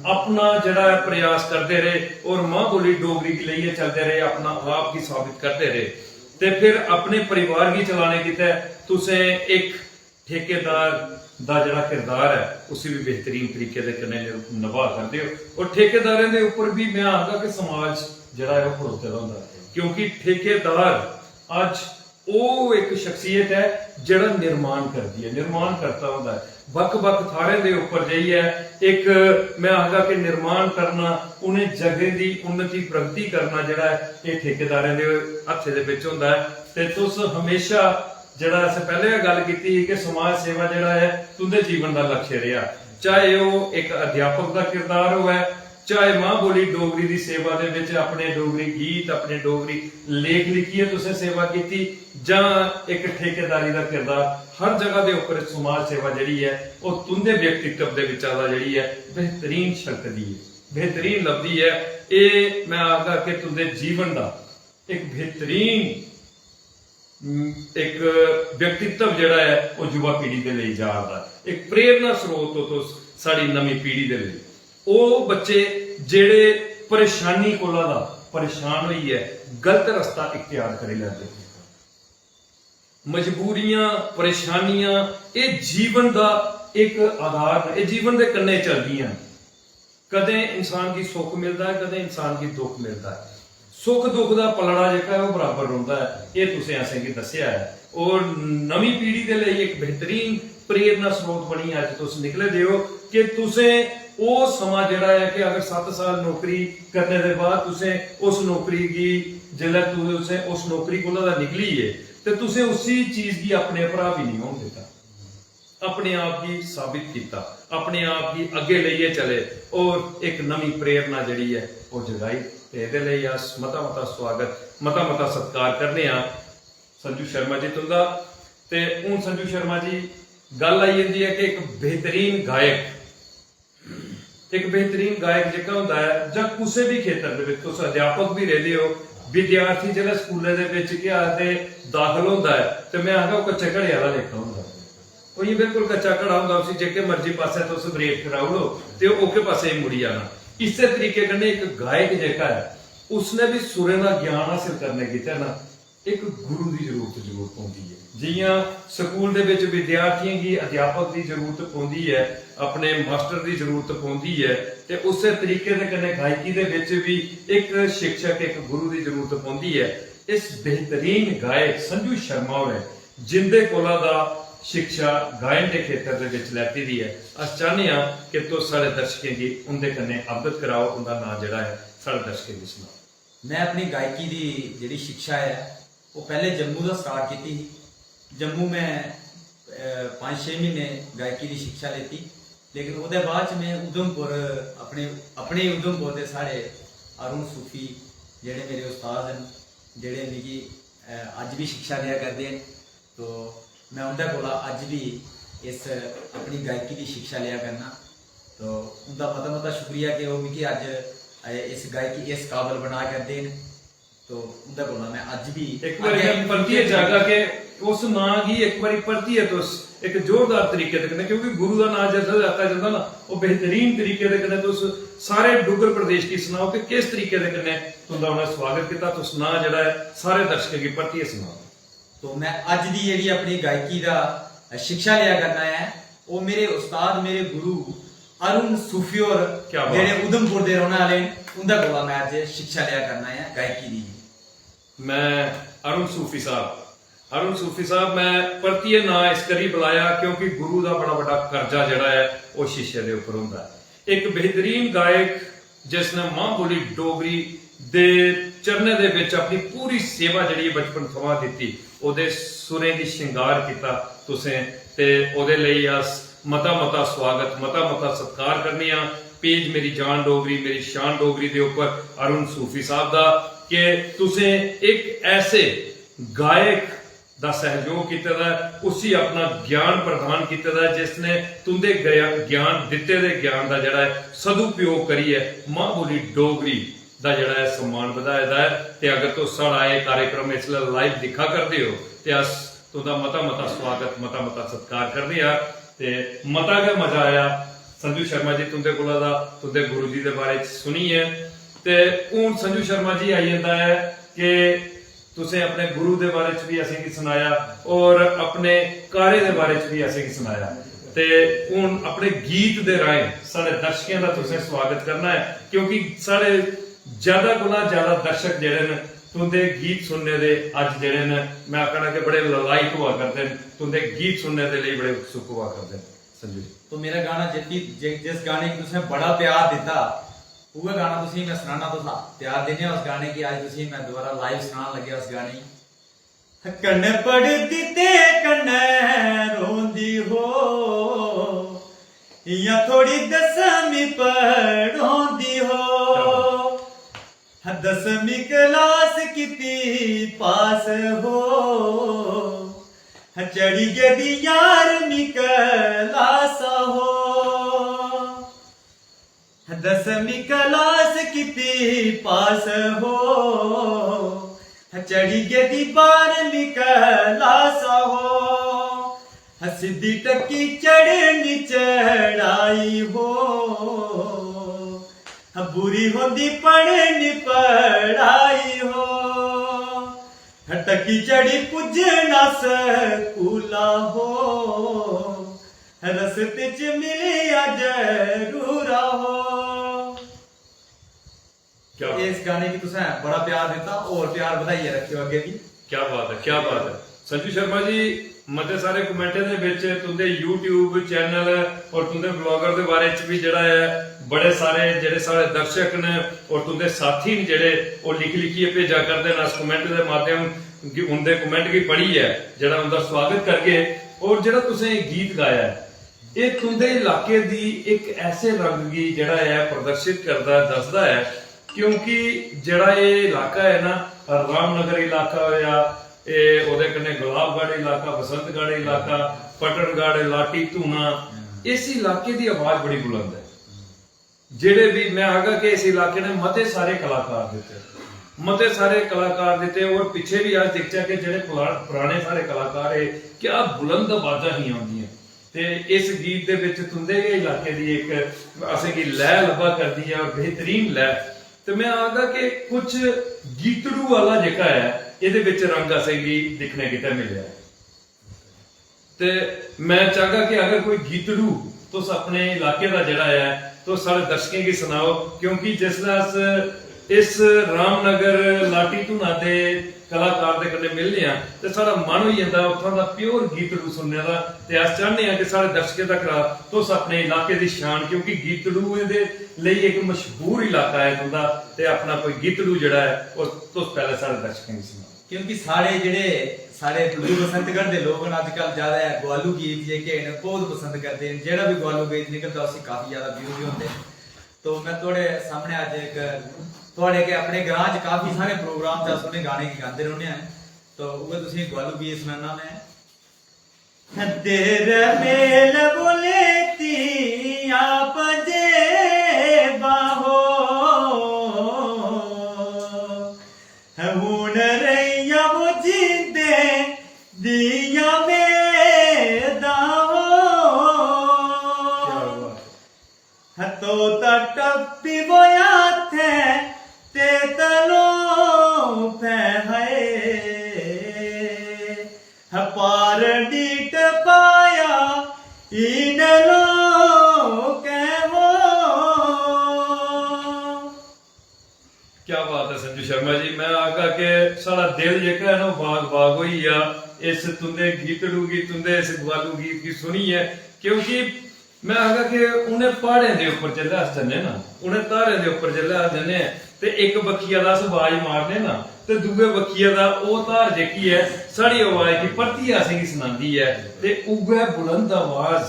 अपना जेह्ड़ा ऐ प्रयास करदे रेह् और मां बोली डोगरी गी लेइयै चलदे रेह्, अपना आप गी साबित करदे रेह्, ते फिर अपने परिवार गी चलाने गितै तुसें इक ठेकेदार दा जेह्ड़ा किरदार ऐ उसी भी बेहतरीन तरीके दे कन्नै नभाऽ करदे ओ। और ठेकेदारें दे उप्पर भी मैं आखगा कि समाज जेह्ड़ा ऐ ओह् खड़ोते दा होंदा ऐ, क्योंकि ठेकेदार अज्ज ओह् इक शख्सियत ऐ जेह्ड़ा निर्माण करदी ऐ, निर्माण करता होंदा ऐ। बक्ख-बक्ख थाह्रें दे उप्पर जाइयै इक, मैं आखगा कि निर्माण करना, उ'नें जगहें दी उन्नति प्रगति करना जेह्ड़ा ऐ, एह् ठेकेदारें दे हत्थे दे बिच होंदा ऐ। ते तुस हमेशा, जेह्ड़ा असें पैह्लें गै गल्ल कीती ही कि समाज सेवा जेह्ड़ा ऐ तुं'दे जीवन दा लक्ष्य रेहा, चाहे ओह् इक अध्यापक दा किरदार होऐ, चाहे मां बोली डोगरी दी सेवा दे बिच अपने डोगरी गीत, अपने डोगरी लेख लिखियै तुसें सेवा कीती, जां इक ठेकेदारी दा किरदार, हर जगह दे उप्पर समाज सेवा जेह्ड़ी ऐ ओह् तुं'दे व्यक्तित्व दे बिच्चा दा जेह्ड़ी ऐ बेहतरीन छलकदी ऐ, बेहतरीन लभदी ऐ। एह् मैं आखगा कि तुं'दे जीवन दा इक बेहतरीन, अम, इक व्यक्तित्व जेह्ड़ा ऐ ओह् युवा पीढ़ी दे लेई जा रदा ऐ, इक प्रेरणा स्रोत ओ तुस साढ़ी नमीं पीढ़ी दे लेई। ओह् बच्चे जेह्ड़े परेशानी कोला दा परेशान होइयै गलत रस्ता इख्तियार करी लैंदे। मजबूरियां, परेशानियां, एह् जीवन दा इक आधार न, एह् जीवन दे कन्नै चलदियां न। कदें इंसान गी सुख मिलदा ऐ, कदें इंसान गी दुख मिलदा ऐ। सुख दुख दा पलड़ा जेह्का ऐ, ओह् बराबर रौंह्दा ऐ। एह् तुसें असेंगी दस्सेआ ऐ। और नमीं पीढ़ी दे लेई इक बेहतरीन प्रेरणा स्रोत बनियै अज्ज तुस निकले दे ओ कि तुसें ओह् समां जेह्ड़ा ऐ कि अगर सत्त साल नौकरी करने दे बाद तुसें उस नौकरी गी, जिसलै तुसें उस नौकरी कोला दा निकलियै ते तुसें उसी चीज गी अपने पर हावी निं होन दित्ता, अपने आप गी साबित कीता, अपने आप गी अग्गें लेइयै चले और इक नमीं प्रेरणा जेह्ड़ी ऐ ओह् जगाई। ते एह्दे लेई अस मता मता स्वागत, मता मता सत्कार करने आं संजू शर्मा जी तुं'दा। ते हून संजू शर्मा जी, गल्ल आई जंदी ऐ कि इक बेहतरीन गायक, इक बेहतरीन गायक जेह्का होंदा ऐ, जां कुसै बी खेतर दे बिच, तुस अध्यापक बी रेह्दे ओ, विद्यार्थी जेल्लै स्कूलै दे बिच केह् आखदे दाखल होंदा ऐ, ते मैं आखगा ओह् कच्चे घड़े आह्ला लेखा होंदा ऐ। ओह् इ'यां बिल्कुल कच्चा घड़ा होंदा, उसी जेह्के मर्जी पासै तुस ब्रेक कराई ओड़ो ते ओह् ओह्के पासै ही मुड़ी जाना। इस्सै तरीके कन्नै इक गायक जेह्का ऐ, उसने बी सुरें दा ज्ञान हासल करने गितै ना इक गुरु दी जरूरत जरूर पौंदी ऐ। जि'यां स्कूल दे बिच विद्यार्थियें गी अध्यापक दी जरूरत पौंदी ऐ, अपने मास्टर दी जरूरत पौंदी ऐ, ते उस्सै तरीके दे कन्नै गायकी दे बिच बी इक शिक्षक, इक गुरु दी जरूरत पौंदी ऐ। इस बेहतरीन गायक संजू शर्मा होरें जिंदे कोला दा शिक्षा गायन दे खेतर दे बिच लैती दी ऐ, अस चाह्न्ने आं कि तुस साढ़े दर्शकें गी उंदे कन्नै अवगत कराओ, उंदा नांऽ जेह्ड़ा ऐ साढ़े दर्शकें गी सनाओ। मैं अपनी गायकी दी जेह्ड़ी शिक्षा ऐ, ओह् पैह्ले जम्मू दा start कीती ही। जम्मू मैं, अ, पंज छे म्हीने गायकी दी शिक्षा लेती, लेकिन ओह्दे बाद च मैं उधमपुर, अपने, अपने उधमपुर दे साढ़े अरुण सूफी जेह्ड़े मेरे उस्ताद न, जेह्ड़े मिगी, अ, अज्ज बी शिक्षा देआ करदे न, तो मैं उं'दे कोला अज्ज बी इस अपनी गायकी दी शिक्षा लेआ करना। तो उं'दा मता मता शुक्रिया कि ओह् मिगी अज्ज, अ, इस गायकी, इस काबल बना करदे न। तो उं'दे कोला मैं अज्ज बी इक बारी अग्गें मैं परतियै जागा कि उस नांऽ गी इक बारी परतियै तुस इक जोरदार तरीके दे कन्नै, क्योंकि गुरु दा नांऽ जिसलै लैता जंदा ना, ओह् बेहतरीन तरीके दे कन्नै तुस सारे डुग्गर प्रदेश गी सनाओ कि किस तरीके दे कन्नै तुं'दा उ'नें स्वागत कीता, तुस नांऽ जेह्ड़ा ऐ सारे दर्शकें गी परतियै सनाओ। तो मैं अज्ज दी जेह्ड़ी अपनी गायकी दा शिक्षा लेआ करना ऐ, ओह् मेरे उस्ताद, मेरे गुरु अरुण सूफी होर क्या बात। जेह्ड़े उधमपुर दे रौह्ने आह्ले न, उं'दे कोला मैं अज्ज शिक्षा लेआ करना ऐ गायकी दी। मैं अरुण सूफी साहब, अरुण सूफी साहब, मैं परतियै नांऽ इस करी बुलाया क्योंकि गुरु दा बड़ा बड्डा कर्जा जेह्ड़ा ऐ ओह् शिष्य दे उप्पर होंदा ऐ। इक बेहतरीन गायक जिसने मां बोली डोगरी दे चरणें दे बिच अपनी पूरी सेवा जेह्ड़ी ऐ बचपन थमां दित्ती, ओह्दे सुरें गी श्रृंगार कीता तुसें, ते ओह्दे लेई अस मता मता स्वागत, मता मता सत्कार करने आं। पेज मेरी जान डोगरी, मेरी शान डोगरी दे उप्पर अरुण सूफी साहब दा, कि तुसें इक ऐसे गायक दा सैहजोग कीते दा ऐ, उसी अपना ज्ञान प्रदान कीते दा ऐ, जिसने तुंदे गया-, ज्ञान, दित्ते दे ज्ञान दा जेह्ड़ा ऐ सदुपयोग करियै मां बोली डोगरी दा जेह्ड़ा ऐ सम्मान बधाए दा ऐ। ते अगर तुस साढ़ा एह् कार्यक्रम इसलै live दिक्खा करदे ओ ते अस तुंदा मता मता स्वागत, मता मता सत्कार करने आं। ते मता गै मजा आया संजू शर्मा जी तुंदे कोला दा, तुंदे गुरु जी दे बारे च सुनियै। ते हून संजू शर्मा जी आई जंदा ऐ कि तुसें अपने गुरु दे बारे च भी असेंगी सनाया और अपने कारे दे बारे च भी असेंगी सनाया। ते हून अपने गीत दे राहें साढ़े दर्शकें दा तुसें स्वागत करना ऐ, क्योंकि साढ़े ज्यादा कोला ज्यादा दर्शक जेह्ड़े न तुंदे गीत सुनने दे अज्ज जेह्ड़े न, मैं आखना कि बड़े ललायत होआ करदे न, तुंदे गीत सुनने दे लेई बड़े उत्सुक होआ करदे न। संजू जी। तो मेरा गाना जिस, जि-, जिस गाने गी तुसें बड़ा प्यार दित्ता, उ'ऐ गाना तुसेंगी मैं सनाना, तुस प्यार दिन्ने हो उस गाने गी। अज्ज तुसेंगी मैं दोबारा live सनान लग्गेआ उस गाने गी। कन्नै पढ़दी ते कन्नै रोंदी हो, इ'यां थोड़ी दसमीं पढ़ोंदी हो। दसमीं क्लास कीती पास हो, चढ़ी गेदी ञारमीं क्लास हो। दसमीं क्लास कीती पास हो, चढ़ी गेदी बारहमीं क्लास हो। सिद्धी टक्की चढ़नी चढ़ाई हो, बुरी होंदी पढ़नी पढ़ाई हो। टक्की चढ़ी पुज्जना स्कूला हो, रस्ते च मिलेआ जरूरा हो। क्या बात। इस गाने गी तुसें बड़ा प्यार दित्ता, होर प्यार बधाइयै रक्खेओ अग्गें बी। क्या बात है, क्या बात है। संजू शर्मा जी, मते सारे कमेंटें दे बिच तुंदे YouTube चैनल और तुंदे ब्लॉगर दे बारे च भी जेह्ड़ा ऐ, बड़े सारे जेह्ड़े साढ़े दर्शक न और तुंदे साथी न जेह्ड़े, ओह् लिखी लिखियै भेजा करदे न। अस कमेंट दे माध्यम गी, उंदे कमेंट गी पढ़ियै जेह्ड़ा उंदा स्वागत करगे। और जेह्ड़ा तुसें एह् गीत गाया ऐ, एह् तुंदे इलाके दी इक ऐसे रंग गी जेह्ड़ा ऐ प्रदर्शित करदा ऐ, दसदा ऐ, क्योंकि जेह्ड़ा एह् इलाका ऐ ना, रामनगर इलाका होएआ, एह् ओह्दे कन्नै गुलाबगढ़ इलाका, बसंतगढ़ इलाका, पटनगढ़, लाटी, धूना, इस इलाके दी आवाज बड़ी बुलंद ऐ। जेह्ड़े भी, मैं आखगा कि इस इलाके ने मते सारे कलाकार दित्ते, मते सारे कलाकार दित्ते, और पिच्छे भी अस दिखचै कि जेह्ड़े पुला-, पराने साढ़े कलाकार हे, क्या बुलंद आवाजां हियां उंदियां। ते इस गीत दे बिच तुंदे गै इलाके दी इक असेंगी लय लब्भा करदी ऐ, और बेहतरीन लय। ते मैं आखगा कि कुछ गीतड़ू आह्ला जेह्का ऐ, एह्दे बिच रंग असेंगी दिक्खने गितै मिलेआ। ते मैं चाहगा कि अगर कोई गीतड़ू तुस अपने इलाके दा जेह्ड़ा ऐ, तुस साढ़े दर्शकें गी सनाओ, क्योंकि जिसलै अस इस रामनगर लाटी धुना दे कलाकार दे कन्नै मिलने आं ते साढ़ा मन होई जंदा उत्थां दा pure गीतड़ू सुनने दा। ते अस चाहने आं कि साढ़े दर्शकें तक तुस अपने इलाके दी शान, क्योंकि गीतड़ुएं दे लेई इक मशहूर इलाका ऐ तुंदा, ते अपना कोई गीतड़ू जेह्ड़ा ऐ, ओह् तुस पैह्ले साढ़े दर्शकें गी सनाओ। क्योंकि साढ़े जेह्ड़े, साढ़े डुग्गर बसंतगढ़ दे लोक न, अजकल ज्यादा गोआलू गीत जेह्के न, बहुत पसंद करदे न। जेह्ड़ा बी गोआलू गीत निकलदा, उसी काफी ज्यादा view बी होंदे न। तो मैं थुआढ़े सामने अज्ज इक, थुआढ़े के अपने ग्रां च काफी सारे program च अस उ'नें गाने गी गांदे रौह्ने आं। तो उ'ऐ तुसेंगी गोआलू गीत सनाना मैं। तेरे मेल बोले तियां पंजे बाहो, हून रैया वो जींदे दियां मेदां हो। क्या बात। तोता टप्पी बोया थे ते तलो पे है, पार डीट पाया इन लोकें हो। क्या बात है संजू शर्मा जी, मैं आखगा कि साढ़ा दिल जेह्का ऐ ना, ओह् बाग बाग होई गेआ इस तुंदे गीतड़ू गी, तुंदे इस गोआलू गीत गी सुनियै, क्योंकि मैं आखगा कि उ'नें प्हाड़ें दे उप्पर जिसलै अस जन्ने ना, उ'नें धारें दे उप्पर जिसलै अस जन्ने आं, ते इक बक्खिया दा अस अवाज मारने ना, ते दूए बक्खिया दा ओह् धार जेह्की ऐ, साढ़ी अवाज गी परतियै असेंगी सनांदी ऐ। ते उ'ऐ बुलंद अवाज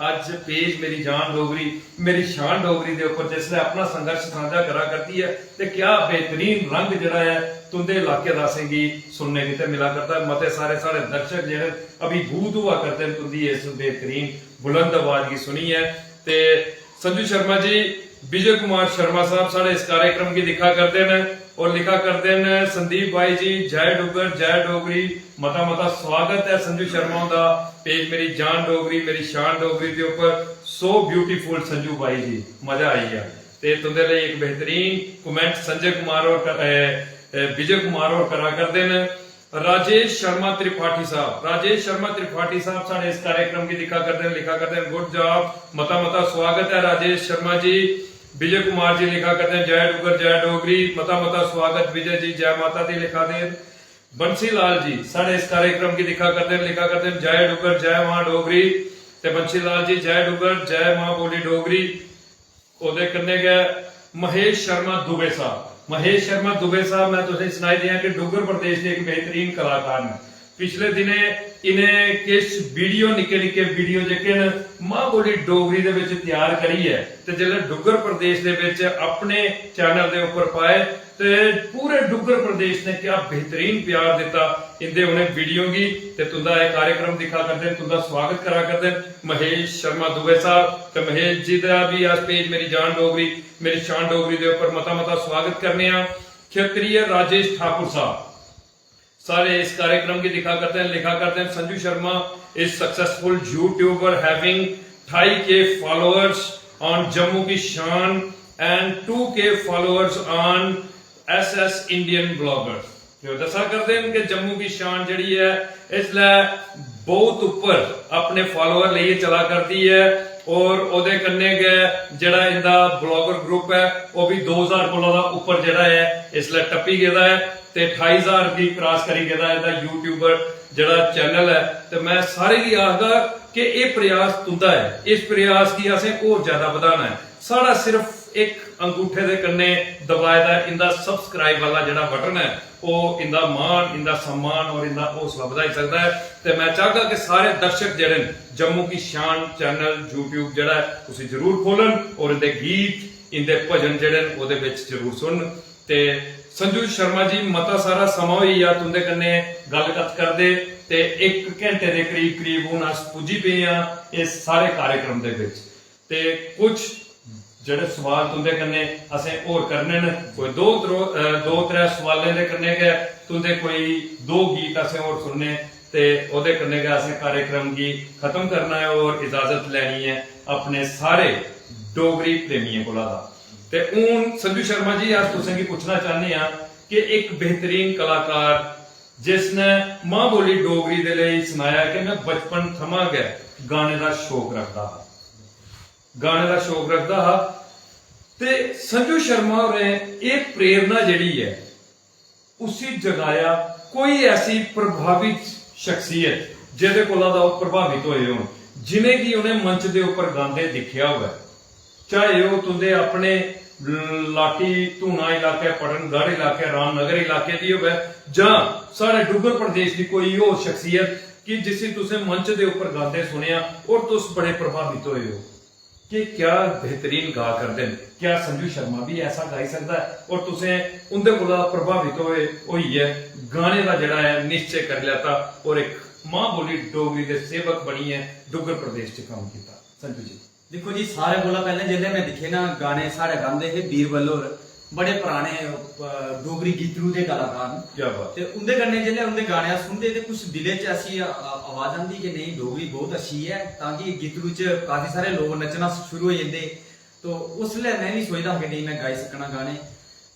अज्ज पेज मेरी जान डोगरी, मेरी शान डोगरी दे उप्पर जिसलै अपना संघर्ष सांझा करा करदी ऐ, ते क्या बेहतरीन रंग जेह्ड़ा ऐ तुं'दे इलाके दा असेंगी सुनने गितै मिला करदा ऐ। मते सारे साढ़े दर्शक जेह्ड़े अभिभूत होआ करदे न तुं'दी इस बेहतरीन बुलंद आवाज गी सुनियै। ते संजू शर्मा जी, विजय कुमार शर्मा साहब साढ़े इस कार्यक्रम गी दिक्खा करदे न और लिखा करदे न, "संदीप भाई जी, जय डुग्गर, जय डोगरी।" मता मता स्वागत ऐ संजू शर्मा हुंदा पेज मेरी जान डोगरी, मेरी शान डोगरी दे उप्पर। So beautiful संजू भाई जी, मजा आई गया। ते तुंदे लेई एक बेहतरीन comment संजय कुमार और कर, ए, ए, विजय कुमार और करा करदे न। राजेश शर्मा त्रिपाठी साहब, राजेश शर्मा त्रिपाठी साहब साढ़े इस कार्यक्रम गी दिक्खा करदे न, लिखा करदे न, "Good job।" मता मता स्वागत ऐ राजेश शर्मा जी। विजय कुमार जी लिखा करदे न, "जय डुग्गर, जय डोगरी।" मता मता स्वागत विजय जी, जय माता दी लिखा दे न। बंसी लाल जी साढ़े इस कार्यक्रम गी दिक्खा करदे न, लिखा करदे न, "जय डुग्गर, जय मां डोगरी।" ते बंसी लाल जी, "जय डुग्गर, जय मां बोली डोगरी।" ओह्दे कन्नै गै महेश शर्मा दुबे साहब, महेश शर्मा दुबे साहब, मैं तुसें सनाई देआं कि डुग्गर प्रदेश दे इक बेहतरीन कलाकार न। पिछले दिनें इ'नें किश वीडियो, निक्के निक्के वीडियो जेह्के न, मां बोली डोगरी दे बिच त्यार करियै ते जिसलै डुग्गर प्रदेश दे बिच अपने चैनल दे उप्पर पाए, ते पूरे डुग्गर प्रदेश ने क्या बेहतरीन प्यार दित्ता इंदे उ'नें वीडियो गी। ते तुंदा एह् कार्यक्रम दिक्खा करदे न, तुंदा स्वागत करा करदे न। महेश शर्मा दुबे साहब, ते महेश जी दा भी अस पेज मेरी जान डोगरी, मेरी शान डोगरी दे उप्पर मता मता स्वागत करने आं। खेत्तरीय राजेश ठाकुर साहब सारे इस कार्यक्रम की दिक्खा करते हैं, लिखा करते हैं, "Sanju Sharma is successful YouTuber having ढाई K followers on Jammu की शान and two K followers on S S Indian Bloggers।" जो दस्सा करदे न कि जम्मू की शान जेह्ड़ी ऐ, इसलै बहुत उप्पर अपने फॉलोअर लेइयै चला करदी ऐ, और ओह्दे कन्नै गै जेह्ड़ा इंदा ब्लॉगर ग्रुप ऐ, ओह् बी दो ज्हार कोला दा उप्पर जेह्ड़ा ऐ, इसलै टप्पी गेदा ऐ ते ठाई ज्हार गी क्रॉस करी गेदा इंदा यूट्यूबर जेह्ड़ा चैनल ऐ। ते मैं सारें गी आखगा कि एह् प्रयास तुंदा ऐ, इस प्रयास गी असें होर ज्यादा बधाना ऐ। साढ़ा सिर्फ इक अंगूठे दे कन्नै दबाए दा इंदा सब्सक्राइब आह्ला जेह्ड़ा बटन ऐ, ओह् इंदा मान, इंदा सम्मान और इंदा हौसला बधाई सकदा ऐ। ते मैं चाहगा कि सारे दर्शक जेह्ड़े न, जम्मू की शान चैनल YouTube जेह्ड़ा ऐ, उसी जरूर खोलन और इंदे गीत, इंदे भजन जेह्ड़े न, ओह्दे बिच जरूर सुनन। ते संजू शर्मा जी, मता सारा समां होई गेआ तुंदे कन्नै गल्ल कत्थ करदे, ते इक घैंटे दे करीब करीब हून अस पुज्जी पे आं इस सारे कार्यक्रम दे बिच। ते कुछ जेह्ड़े सवाल तुंदे कन्नै असें होर करने न, कोई दो त्रो-, अ, दो त्रै सवालें दे कन्नै गै तुंदे कोई दो गीत असें होर सुनने, ते ओह्दे कन्नै गै असें कार्यक्रम गी खत्म करना ऐ और इजाजत लैनी ऐ अपने सारे डोगरी प्रेमियें कोला दा। ते हून संजू शर्मा जी, अस तुसें गी पुच्छना चाह्न्ने आं कि इक बेहतरीन कलाकार जिसने मां बोली डोगरी दे लेई सनाया कि मैं बचपन थमां गै गाने दा शौक रखदा हा, गाने दा शौक रखदा हा, ते संजू शर्मा होरें एह् प्रेरणा जेह्ड़ी ऐ, उसी जगाया कोई ऐसी प्रभावित शख्सियत जेह्दे कोला दा ओह् प्रभावित होए होन, जिनेंगी उ'नें मंच दे उप्पर गांदे दिक्खेआ होऐ, चाहे ओह् तुंदे अपने लाटी धूना इलाके, पटनगढ़ इलाके, रामनगर इलाके दी होऐ, जां साढ़े डुग्गर प्रदेश दी कोई होर शख्सियत कि जिसी तुसें मंच दे उप्पर गांदे सुनेआ और तुस बड़े प्रभावित होए हो कि क्या बेहतरीन गा करदे न, क्या संजू शर्मा भी ऐसा गाई सकदा ऐ? और तुसें उंदे कोला प्रभावित होए, होइयै गाने दा जेह्ड़ा ऐ निश्चय करी लैता और इक मां बोली डोगरी दे सेवक बनियै डुग्गर प्रदेश च कम्म कीता। संजू जी। दिक्खो जी, सारें कोला पैह्लें जेल्लै में दिक्खे ना गाने साढ़े गांदे हे बीरबल होर, बड़े पराने, अ, डोगरी गीतड़ू दे कलाकार न। क्या बात। ते उं'दे कन्नै जेल्लै उं'दे गाने अस सुनदे ते कुछ दिलै च ऐसी, अ, अ, आवाज आंदी कि नेईं, डोगरी बहुत अच्छी ऐ, तां कि गीतड़ू च काफी सारे लोक नच्चना शुरू होई जंदे। तो उसलै में बी सोचदा हा कि नेईं, में गाई सकना गाने।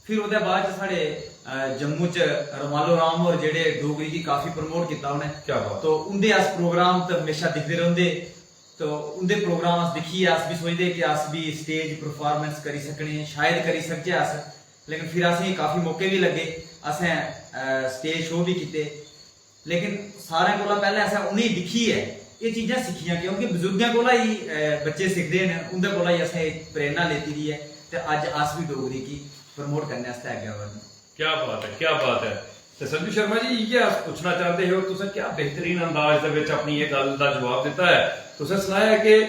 फिर ओह्दे बाद च साढ़े, अ, जम्मू च रमालो राम होर जेह्ड़े डोगरी गी काफी प्रमोट कीता उ'नें। क्या बात। तो उं'दे अस प्रोग्राम ते म्हेशा दिखदे रौंह्दे। तो उं'दे प्रोग्राम अस दिक्खियै अस बी सोचदे कि अस बी स्टेज परफार्मेंस करी सकने, शायद करी सकचै अस। लेकिन फिर असेंगी काफी मौके बी लग्गे, असें, अ, स्टेज शो बी कीते। लेकिन सारें कोला पैह्लें असें उ'नेंगी दिक्खियै एह् चीजां सिक्खियां, क्योंकि बजुर्गें कोला ही, अ, बच्चे सिखदे न, उं'दे कोला ही असें प्रेरणा लेती दी ऐ। ते अज्ज अस बी डोगरी गी प्रमोट करने आस्तै अग्गें आवा ने। क्या बात है, क्या बात है। ते संजू शर्मा जी, इ'यै अस पुच्छना चांह्दे हे और तुसें क्या बेहतरीन अंदाज दे बिच अपनी एह् गल्ल दा जवाब दित्ता ऐ। तुसें सनाया कि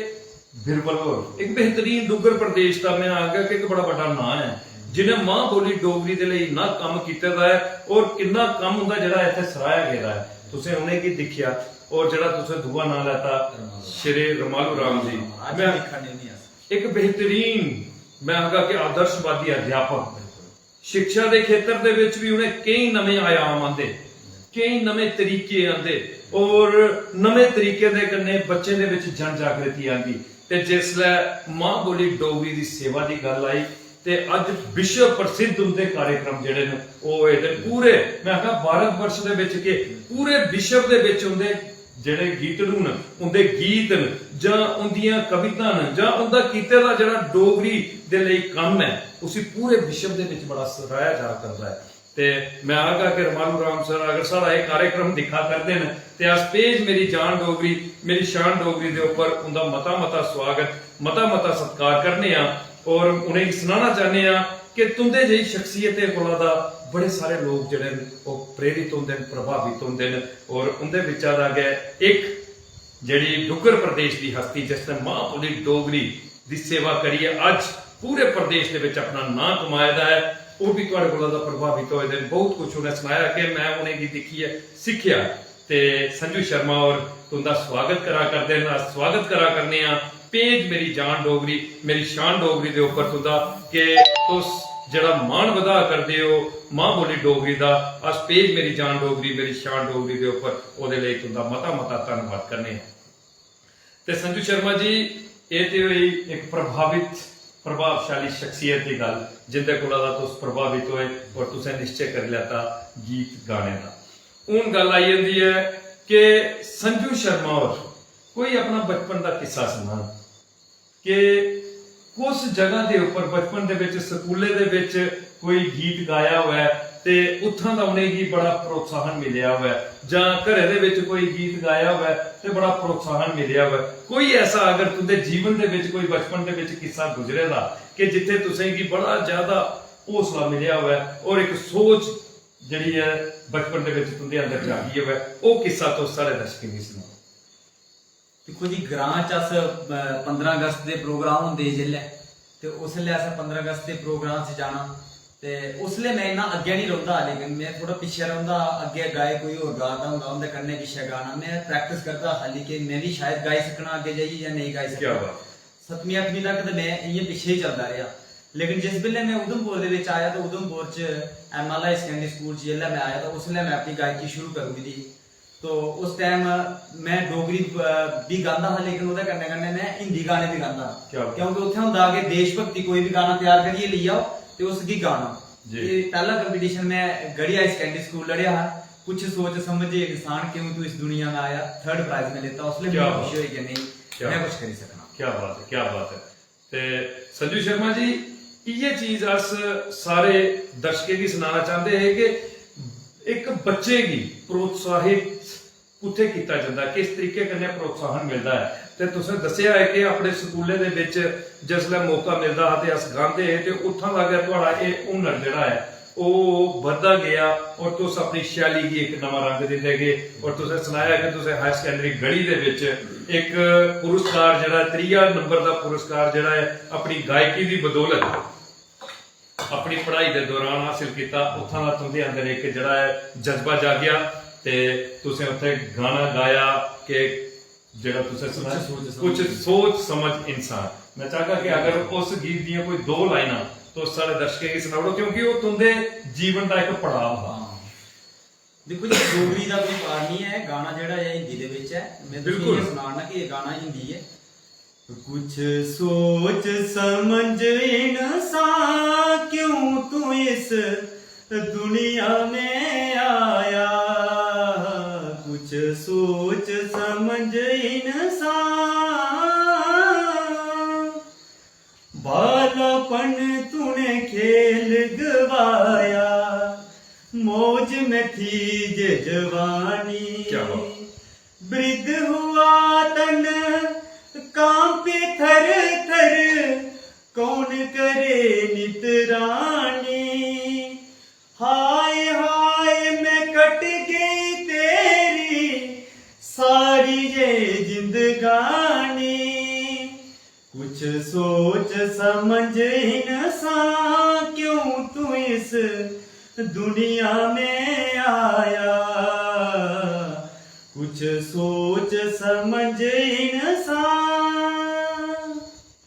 बिरबल होर इक बेहतरीन डुग्गर प्रदेश दा, में आखगा कि इक बड़ा बड्डा नांऽ ऐ, जि'नें मां बोली डोगरी दे लेई इन्ना कम्म कीते दा ऐ और किन्ना कम्म उं'दा जेह्ड़ा इत्थै सराहेआ गेदा ऐ। तुसें उ'नेंगी दिक्खेआ और जेह्ड़ा तुसें दूआ नांऽ लैता, श्री रमालू राम जी, अज्ज में दिक्खा ने उ'नेंगी अस। इक बेहतरीन, में आखगा कि आदर्शवादी अध्यापक। शिक्षा दे खेतर दे विच भी उ'नें केई नमें आयाम आंदे, केई नमें तरीके आंदे और नमें तरीके दे कन्नै बच्चें दे विच जन जागृति आंदी। ते जिसलै मां बोली डोगरी दी सेवा दी गल्ल आई ते अज्ज विश्व प्रसिद्ध उं'दे कार्यक्रम जेह्ड़े न, ओह् होए दे पूरे, में आखना, भारत वर्ष दे विच के पूरे विश्व दे विच उं'दे जेह्ड़े गीतड़ू न, उं'दे गीत न, जां उं'दियां कवितां न, जां उं'दा कीते दा जेह्ड़ा डोगरी दे लेई कम्म ऐ, उसी पूरे विश्व दे विच बड़ा सराहेआ जा करदा ऐ। ते में आखगा कि रमालू राम सर अगर साढ़ा एह् कार्यक्रम दिक्खा करदे न, ते अस पेज मेरी जान डोगरी, मेरी शान डोगरी दे उप्पर उं'दा मता मता स्वागत, मता मता सत्कार करने आं और उ'नेंगी सनाना चाह्न्ने आं कि तुं'दे जेही शख्सियतें कोला दा बड़े सारे लोक जेह्ड़े न, ओह् प्रेरित होंदे न, प्रभावित होंदे न और उं'दे बिच्चा दा गै इक जेह्ड़ी डुग्गर प्रदेश दी हस्ती, जिसने मां बोली डोगरी दी सेवा करियै अज्ज पूरे प्रदेश दे बिच अपना नांऽ कमाए दा ऐ, ओह् बी थुआढ़े कोला दा प्रभावित होए दे न। बहुत कुछ उ'नें सनाया कि में उ'नेंगी दिक्खियै सिक्खेआ। ते संजू शर्मा होर तुं'दा स्वागत करा करदे न, अस स्वागत करा करने आं पेज मेरी जान डोगरी, मेरी शान डोगरी दे उप्पर तुं'दा, कि तुस जेह्ड़ा मान बधा करदे ओ मां बोली डोगरी दा। अस पेज मेरी जान डोगरी, मेरी शान डोगरी दे उप्पर ओह्दे लेई तुं'दा मता मता धन्नवाद करने आं। ते संजू शर्मा जी, एह् ते होई इक प्रभावित, प्रभावशाली शख्सियत दी गल्ल, जिंदे कोला दा तुस प्रभावित होए और तुसें निश्चय करी लैता गीत गाने दा। हून गल्ल आई जंदी ऐ कि संजू शर्मा होर कोई अपना बचपन दा किस्सा सनान कि कुस जगह दे उप्पर बचपन दे बिच स्कूलै दे बिच कोई गीत गाया होऐ ते उत्थां दा उ'नेंगी बड़ा प्रोत्साहन मिलेआ होऐ, जां घरै दे बिच कोई गीत गाया होऐ ते बड़ा प्रोत्साहन मिलेआ होऐ। कोई ऐसा अगर तुं'दे जीवन दे बिच कोई बचपन दे बिच किस्सा गुजरे दा कि जित्थै तुसेंगी बड़ा ज्यादा हौसला मिलेआ होऐ और इक सोच जेह्ड़ी ऐ बचपन दे बिच तुं'दे अंदर जागी होऐ, ओह् किस्सा तुस साढ़े दर्शकें गी सनाओ। दिक्खो जी, ग्रां च अस, अ, पंदरां अगस्त दे प्रोग्राम होंदे हे जिसलै, ते उसलै असें पंदरां अगस्त दे प्रोग्राम च जाना। ते उसलै में इन्ना अग्गें निं रौंह्दा हा, लेकिन में थोह्ड़ा पिच्छें रौंह्दा हा। अग्गें गाए कोई होर गा दा होंदा, उं'दे कन्नै पिच्छें गाना। में प्रैक्टिस करदा हा खाल्ली कि में बी शायद गाई सकना अग्गें जाइयै जां नेईं गाई क्या सकना। बात। सतमीं अठमीं तक ते में इ'यां पिच्छें ही चलदा रेहा, लेकिन जिस बेल्लै में उधमपुर दे बिच आया, ते उधमपुर च M L high secondary school च जिसलै में आया, ते उसलै में अपनी गायकी शुरू करी ओड़ी दी ही। तो उस टाइम में डोगरी, अ, बी गांदा हा, लेकिन ओह्दे कन्नै कन्नै में हिंदी गाने बी गांदा हा। क्या बात। क्योंकि उत्थै होंदा हा कि देशभक्ति कोई बी गाना त्यार करियै लेई आओ ते उसगी गाना। जी। एह् पैह्ला कंपटीशन में गढ़ी हाई सकैंडरी स्कूल लड़ेआ हा, कुछ सोच समझ इंसान क्यों तू इस दुनिया में आया, थर्ड प्राइज में लेता, उसलै क्या मिगी बात। खुशी होई कि नेईं, क्या में कुछ करी सकना। क्या बात है, क्या बात है। ते संजू शर्मा जी, इ'यै चीज अस सारे दर्शकें गी सनाना चांह्दे हे कि इक बच्चे गी प्रोत्साहित कुत्थै कीता जंदा, किस तरीके कन्नै प्रोत्साहन मिलदा ऐ। ते तुसें दस्सेआ ऐ कि अपने स्कूलें दे बिच जिसलै मौका मिलदा हा ते अस गांदे हे, ते उत्थां दा गै थुआढ़ा एह् हुनर जेह्ड़ा ऐ, ओह् बधदा गेआ और तुस अपनी शैली गी इक नमां रंग दिंदे गे। और तुसें सनाया कि तुसें हायर सकैंडरी गढ़ी दे बिच इक पुरस्कार जेह्ड़ा, त्रीया नंबर दा पुरस्कार जेह्ड़ा ऐ, अपनी गायकी दी बदौलत अपनी पढ़ाई दे दौरान हासिल कीता। उत्थां दा तुं'दे अंदर इक जेह्ड़ा ऐ जज्बा जागेआ ते तुसें उत्थै गाना गाया कि जेह्ड़ा तुसें सनाया, कुछ सोच समझ। कुछ सोच समझ इंसान। में चाहगा कि अगर उस गीत दियां कोई दो लाइनां तुस साढ़े दर्शकें गी सनाई ओड़ो, क्योंकि ओह् तुं'दे जीवन दा इक पड़ाव हा। हां। दिक्खो जी, डोगरी दा कोई पार निं ऐ, गाना जेह्ड़ा ऐ हिंदी दे बिच ऐ। में तुसें बिल्कुल। इ'यां सनाऽ ना कि एह् गाना हिंदी ऐ। कुछ सोच समझ इंसान, क्यों तू इस दुनिया में आया। कुछ सोच समझ इंसान, बालापन तूने खेल गवाया, मौज में थी जे जवानी। क्या बात। वृद्ध हुआ तन, कांपे थर थर, कौन करे नितरानी। हाय हाय में कट गई तेरी सारी ये जिंदगानी। कुछ सोच समझ इंसान, क्यों तू इस दुनिया में आया? कुछ सोच समझ इंसान।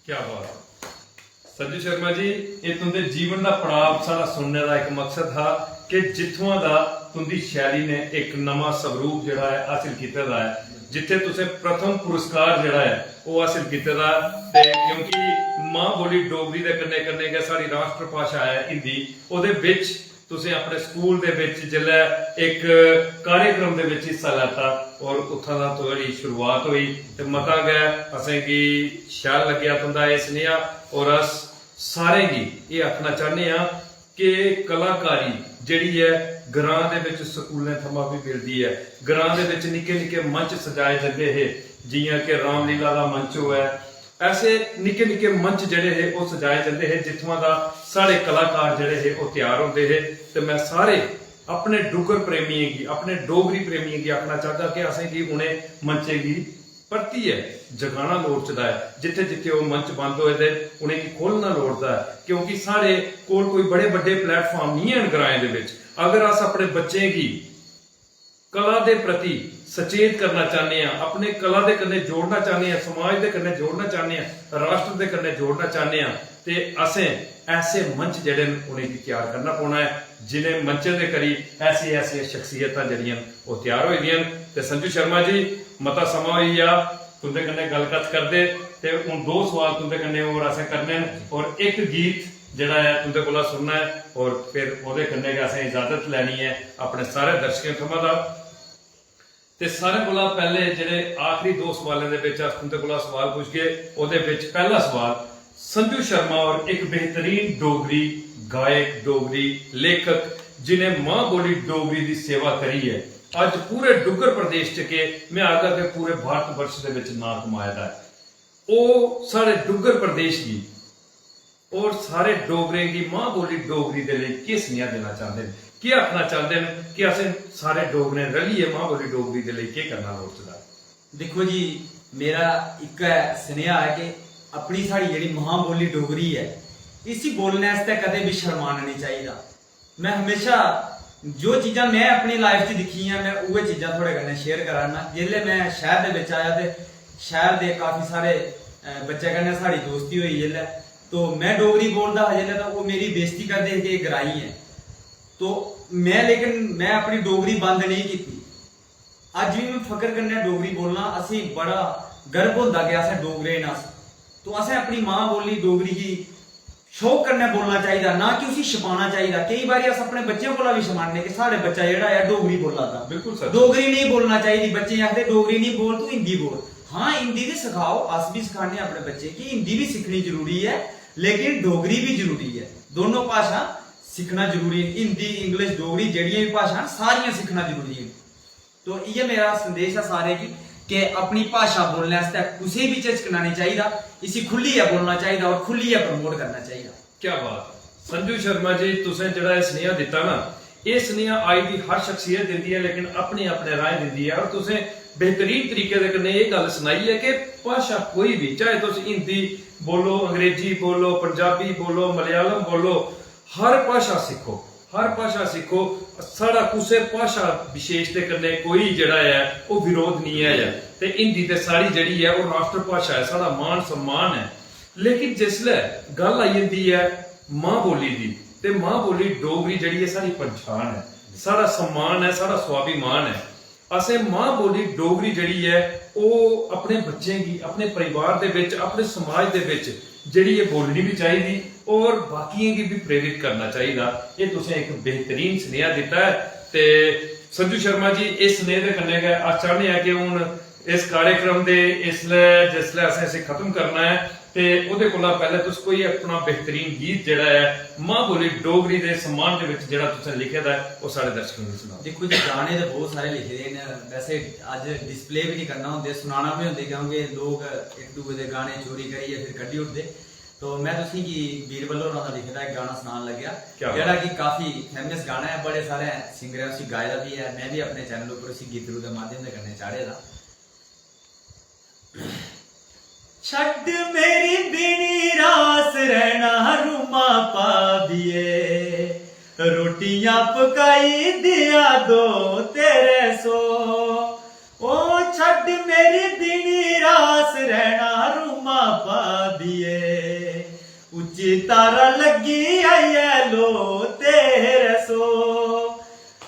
क्या बात। संजू शर्मा जी, ये तुंदे जीवन दा पड़ाव साढ़ा सुनने दा इक मकसद हा कि जित्थुआं दा तुंदी शैली ने इक नमां स्वरूप जेह्ड़ा ऐ हासिल कीते दा ऐ, जित्थे तुसें प्रथम पुरस्कार जेह्ड़ा ऐ ओह् हासिल कीते दा ऐ। ते क्योंकि मां बोली डोगरी दे कन्नै कन्नै गै साढ़ी राष्ट्र भाशा ऐ हिंदी, ओह्दे बिच तुसें अपने स्कूल दे बिच जिसलै इक कार्यक्रम दे बिच हिस्सा लैता और उत्थां दा थुआढ़ी शुरुआत होई ते मता गै असेंगी शैल लग्गेआ तुंदा एह् सनेहा। और अस सारें गी एह् आखना चाहन्ने आं कि कलाकारी जेह्ड़ी ऐ ग्रां दे बिच स्कूलें थमां बी मिलदी ऐ। ग्रां दे बिच निक्के निक्के मंच सजाए जंदे हे, जियां कि रामलीला दा मंच होऐ, ऐसे निक्के निक्के मंच जेह्ड़े हे ओह् सजाए जंदे हे जित्थुआं दा साढ़े कलाकार जेह्ड़े हे ओह् त्यार होंदे हे। ते में सारे अपने डुग्गर प्रेमियें गी, अपने डोगरी प्रेमियें गी आखना चाहगा कि असेंगी उ'नें मंचें गी परतियै जगाना लोड़चदा ऐ। जित्थे जित्थे ओह् मंच बंद होए दे उ'नेंगी खोलना लोड़दा ऐ, क्योंकि साढ़े कोल कोई बड़े बड्डे प्लेटफार्म नहीं हैन ग्राएं दे बिच। अगर अस अपने बच्चें गी कला दे प्रति सचेत करना चाहन्ने आं, अपने कला दे कन्नै जोड़ना चाहन्ने आं, समाज दे कन्नै जोड़ना चाहन्ने आं, राष्ट्र दे कन्नै जोड़ना चाहन्ने आं, ते असें ऐसे मंच जेह्ड़े न उ'नेंगी त्यार करना पौना ऐ जिनें मंचें दे करी ऐसी ऐसियां शख्सियतां जेह्ड़ियां न ओह् त्यार होई दियां न। ते संजू शर्मा जी, मता समां होई गेआ तुं'दे कन्नै गल्ल कत्थ करदे, ते हून दो सवाल तुं'दे कन्नै होर असें करने न और इक गीत जेह्ड़ा ऐ तुं'दे कोला सुनना ऐ और फिर ओह्दे कन्नै गै असें इजाजत लैनी ऐ अपने सारे दर्शकें थमां दा। ते सारें कोला पैह्ले जेह्ड़े आखरी दो सवालें दे बिच अस तुं'दे कोला सवाल पुछगे, ओह्दे बिच पैह्ला सवाल, संजू शर्मा होर इक बेहतरीन डोगरी गायक, डोगरी लेखक, जिनें मां बोली डोगरी दी सेवा करियै अज्ज पूरे डुग्गर प्रदेश च के में आखगा कि पूरे भारत वर्ष दे बिच नांऽ कमाए दा ऐ। ओह् साढ़े डुग्गर प्रदेश गी और सारे डोगरें गी मां बोली डोगरी दे लेई केह् सनेहा देना चांह्दे न, केह् आखना चांह्दे न कि असें सारे डोगरें रलियै मां बोली डोगरी दे लेई केह् करना लोड़चदा? दिक्खो जी, मेरा इक्कै सनेहा ऐ कि अपनी साढ़ी जेह्ड़ी मां बोली डोगरी ऐ, इसी बोलने आस्तै कदें बी शर्माना नेईं चाहिदा। में हमेशा जो चीजां में अपनी लाइफ च दिक्खियां, में उ'ऐ चीजां थुआढ़े कन्नै शेयर करा ना। जिसलै में शैह्र दे बिच आया ते शैह्र दे काफी सारे अ, बच्चें कन्नै साढ़ी दोस्ती होई जिसलै, तो में डोगरी बोलदा हा जिसलै, तां ओह् मेरी बेइज्जती करदे हे कि एह् ग्राईं ऐ। तो में, लेकिन में अपनी डोगरी बंद नेईं कीती। अज्ज बी में फकर कन्नै डोगरी बोलना। असेंगी बड़ा गर्व होंदा कि असें डोगरे न अस। तो असें अपनी मां बोली डोगरी गी शौक कन्नै बोलना चाहिदा, ना कि उसी छपाना चाहिदा। केई बारी अस अपने बच्चें कोला बी छपाने कि साढ़े बच्चा जेह्ड़ा ऐ डोगरी बोला दा। बिल्कुल सर। डोगरी नेईं बोलना चाहिदी। बच्चे आखदे, "डोगरी नेईं बोल, तू हिंदी बोल।" हाँ, हिंदी बी सखाओ, अस बी सखाने अपने बच्चे कि हिंदी बी सिक्खनी जरूरी ऐ, लेकिन डोगरी बी जरूरी ऐ। दोनों भाशा सिक्खना जरूरी ऐ। हिंदी, इंग्लिश, डोगरी जेह्ड़ियां बी भाशा न, सारियां सिक्खना जरूरी ऐ। तो इ'यै मेरा संदेश ऐ सारे गी कि अपनी भाशा बोलने आस्तै कुसै बी झिझकना नेईं चाहिदा, इसी खुल्लियै बोलना चाहिदा और खुल्लियै प्रमोट करना चाहिदा। क्या बात। संजू शर्मा जी, तुसें जेह्ड़ा एह् सनेहा दित्ता ना, एह् सनेहा आई दी हर शख्सियत दिंदी ऐ, लेकिन अपने अपने राहें दिंदी ऐ। और तुसें बेहतरीन तरीके दे कन्नै एह् गल्ल सनाई ऐ कि भाशा कोई बी, चाहे तुस हिंदी बोलो, अंग्रेजी बोलो, पंजाबी बोलो, मलयालम बोलो, हर भाशा सिक्खो, हर भाशा सिक्खो। साढ़ा कुसै भाशा विशेष दे कन्नै कोई जेह्ड़ा ऐ ओह् विरोध निं ऐ। ते हिंदी ते साढ़ी जेह्ड़ी ऐ ओह् राष्ट्र भाशा ऐ, साढ़ा मान सम्मान ऐ। लेकिन जिसलै गल्ल आई जंदी ऐ मां बोली दी, ते मां बोली डोगरी जेह्ड़ी ऐ साढ़ी पंछान ऐ, साढ़ा सम्मान ऐ, साढ़ा स्वाभिमान ऐ। असें मां बोली डोगरी जेह्ड़ी ऐ ओह् अपने बच्चें गी, अपने परिवार दे बिच, अपने समाज दे बिच जेह्ड़ी एह् बोलनी बी चाहिदी और बाकियें गी बी प्रेरित करना चाहिदा। एह् तुसें इक बेहतरीन सनेहा दित्ता ऐ। ते संजू शर्मा जी, इस सनेह दे कन्नै गै अस चाह्न्ने आं कि हून इस कार्यक्रम दे इसलै, जिसलै असें इसी खत्म करना ऐ, ते ओह्दे कोला पैह्लें तुस कोई अपना बेहतरीन गीत जेह्ड़ा ऐ मां बोली डोगरी दे सम्मान दे बिच जेह्ड़ा तुसें लिखे दा ऐ, ओह् साढ़े दर्शकें गी सनाओ। दिक्खो जी, गाने ते बहुत सारे लिखे दे न। वैसे अज्ज डिस्प्ले बी नहीं करना होंदे, सुनाना भी होंदे, क्योंकि लोग इक दूए दे गाने चोरी करियै फिर कड्ढी ओड़दे। तो में तुसेंगी बीरबल होरां दा लिखे दा इक गाना सनान लग्गेआ, क्या बात। जेह्ड़ा कि काफी फेमस गाना ऐ, बड़े सारे सिंगरें उसी गाए दा बी ऐ। में बी अपने चैनल उप्पर उसी गीतड़ू दे माध्यम दे कन्नै चाढ़े दा। छड्ड मेरी बिनी रास रहना रूमा पाबिये, रोटियां पकाई दिया दो तेरे सो। ओ छड्ड मेरी बिनी रास रहना रूमा पाबिये, उच्ची तारा लगी आई है लो तेरे सो।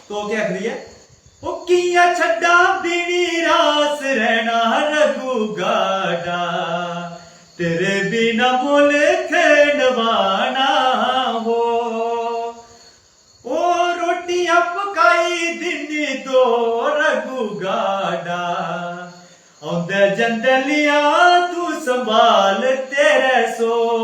तो क्या आखदी है? ओ किया छड्डा बिनी रास रहना रघु गाडा, तेरे बिना मुल्क नवाना हो। ओ रोटियां पकाई दिनी दो रघु गाडा, औंदे जंदे लिया तू संभाल तेरे सो।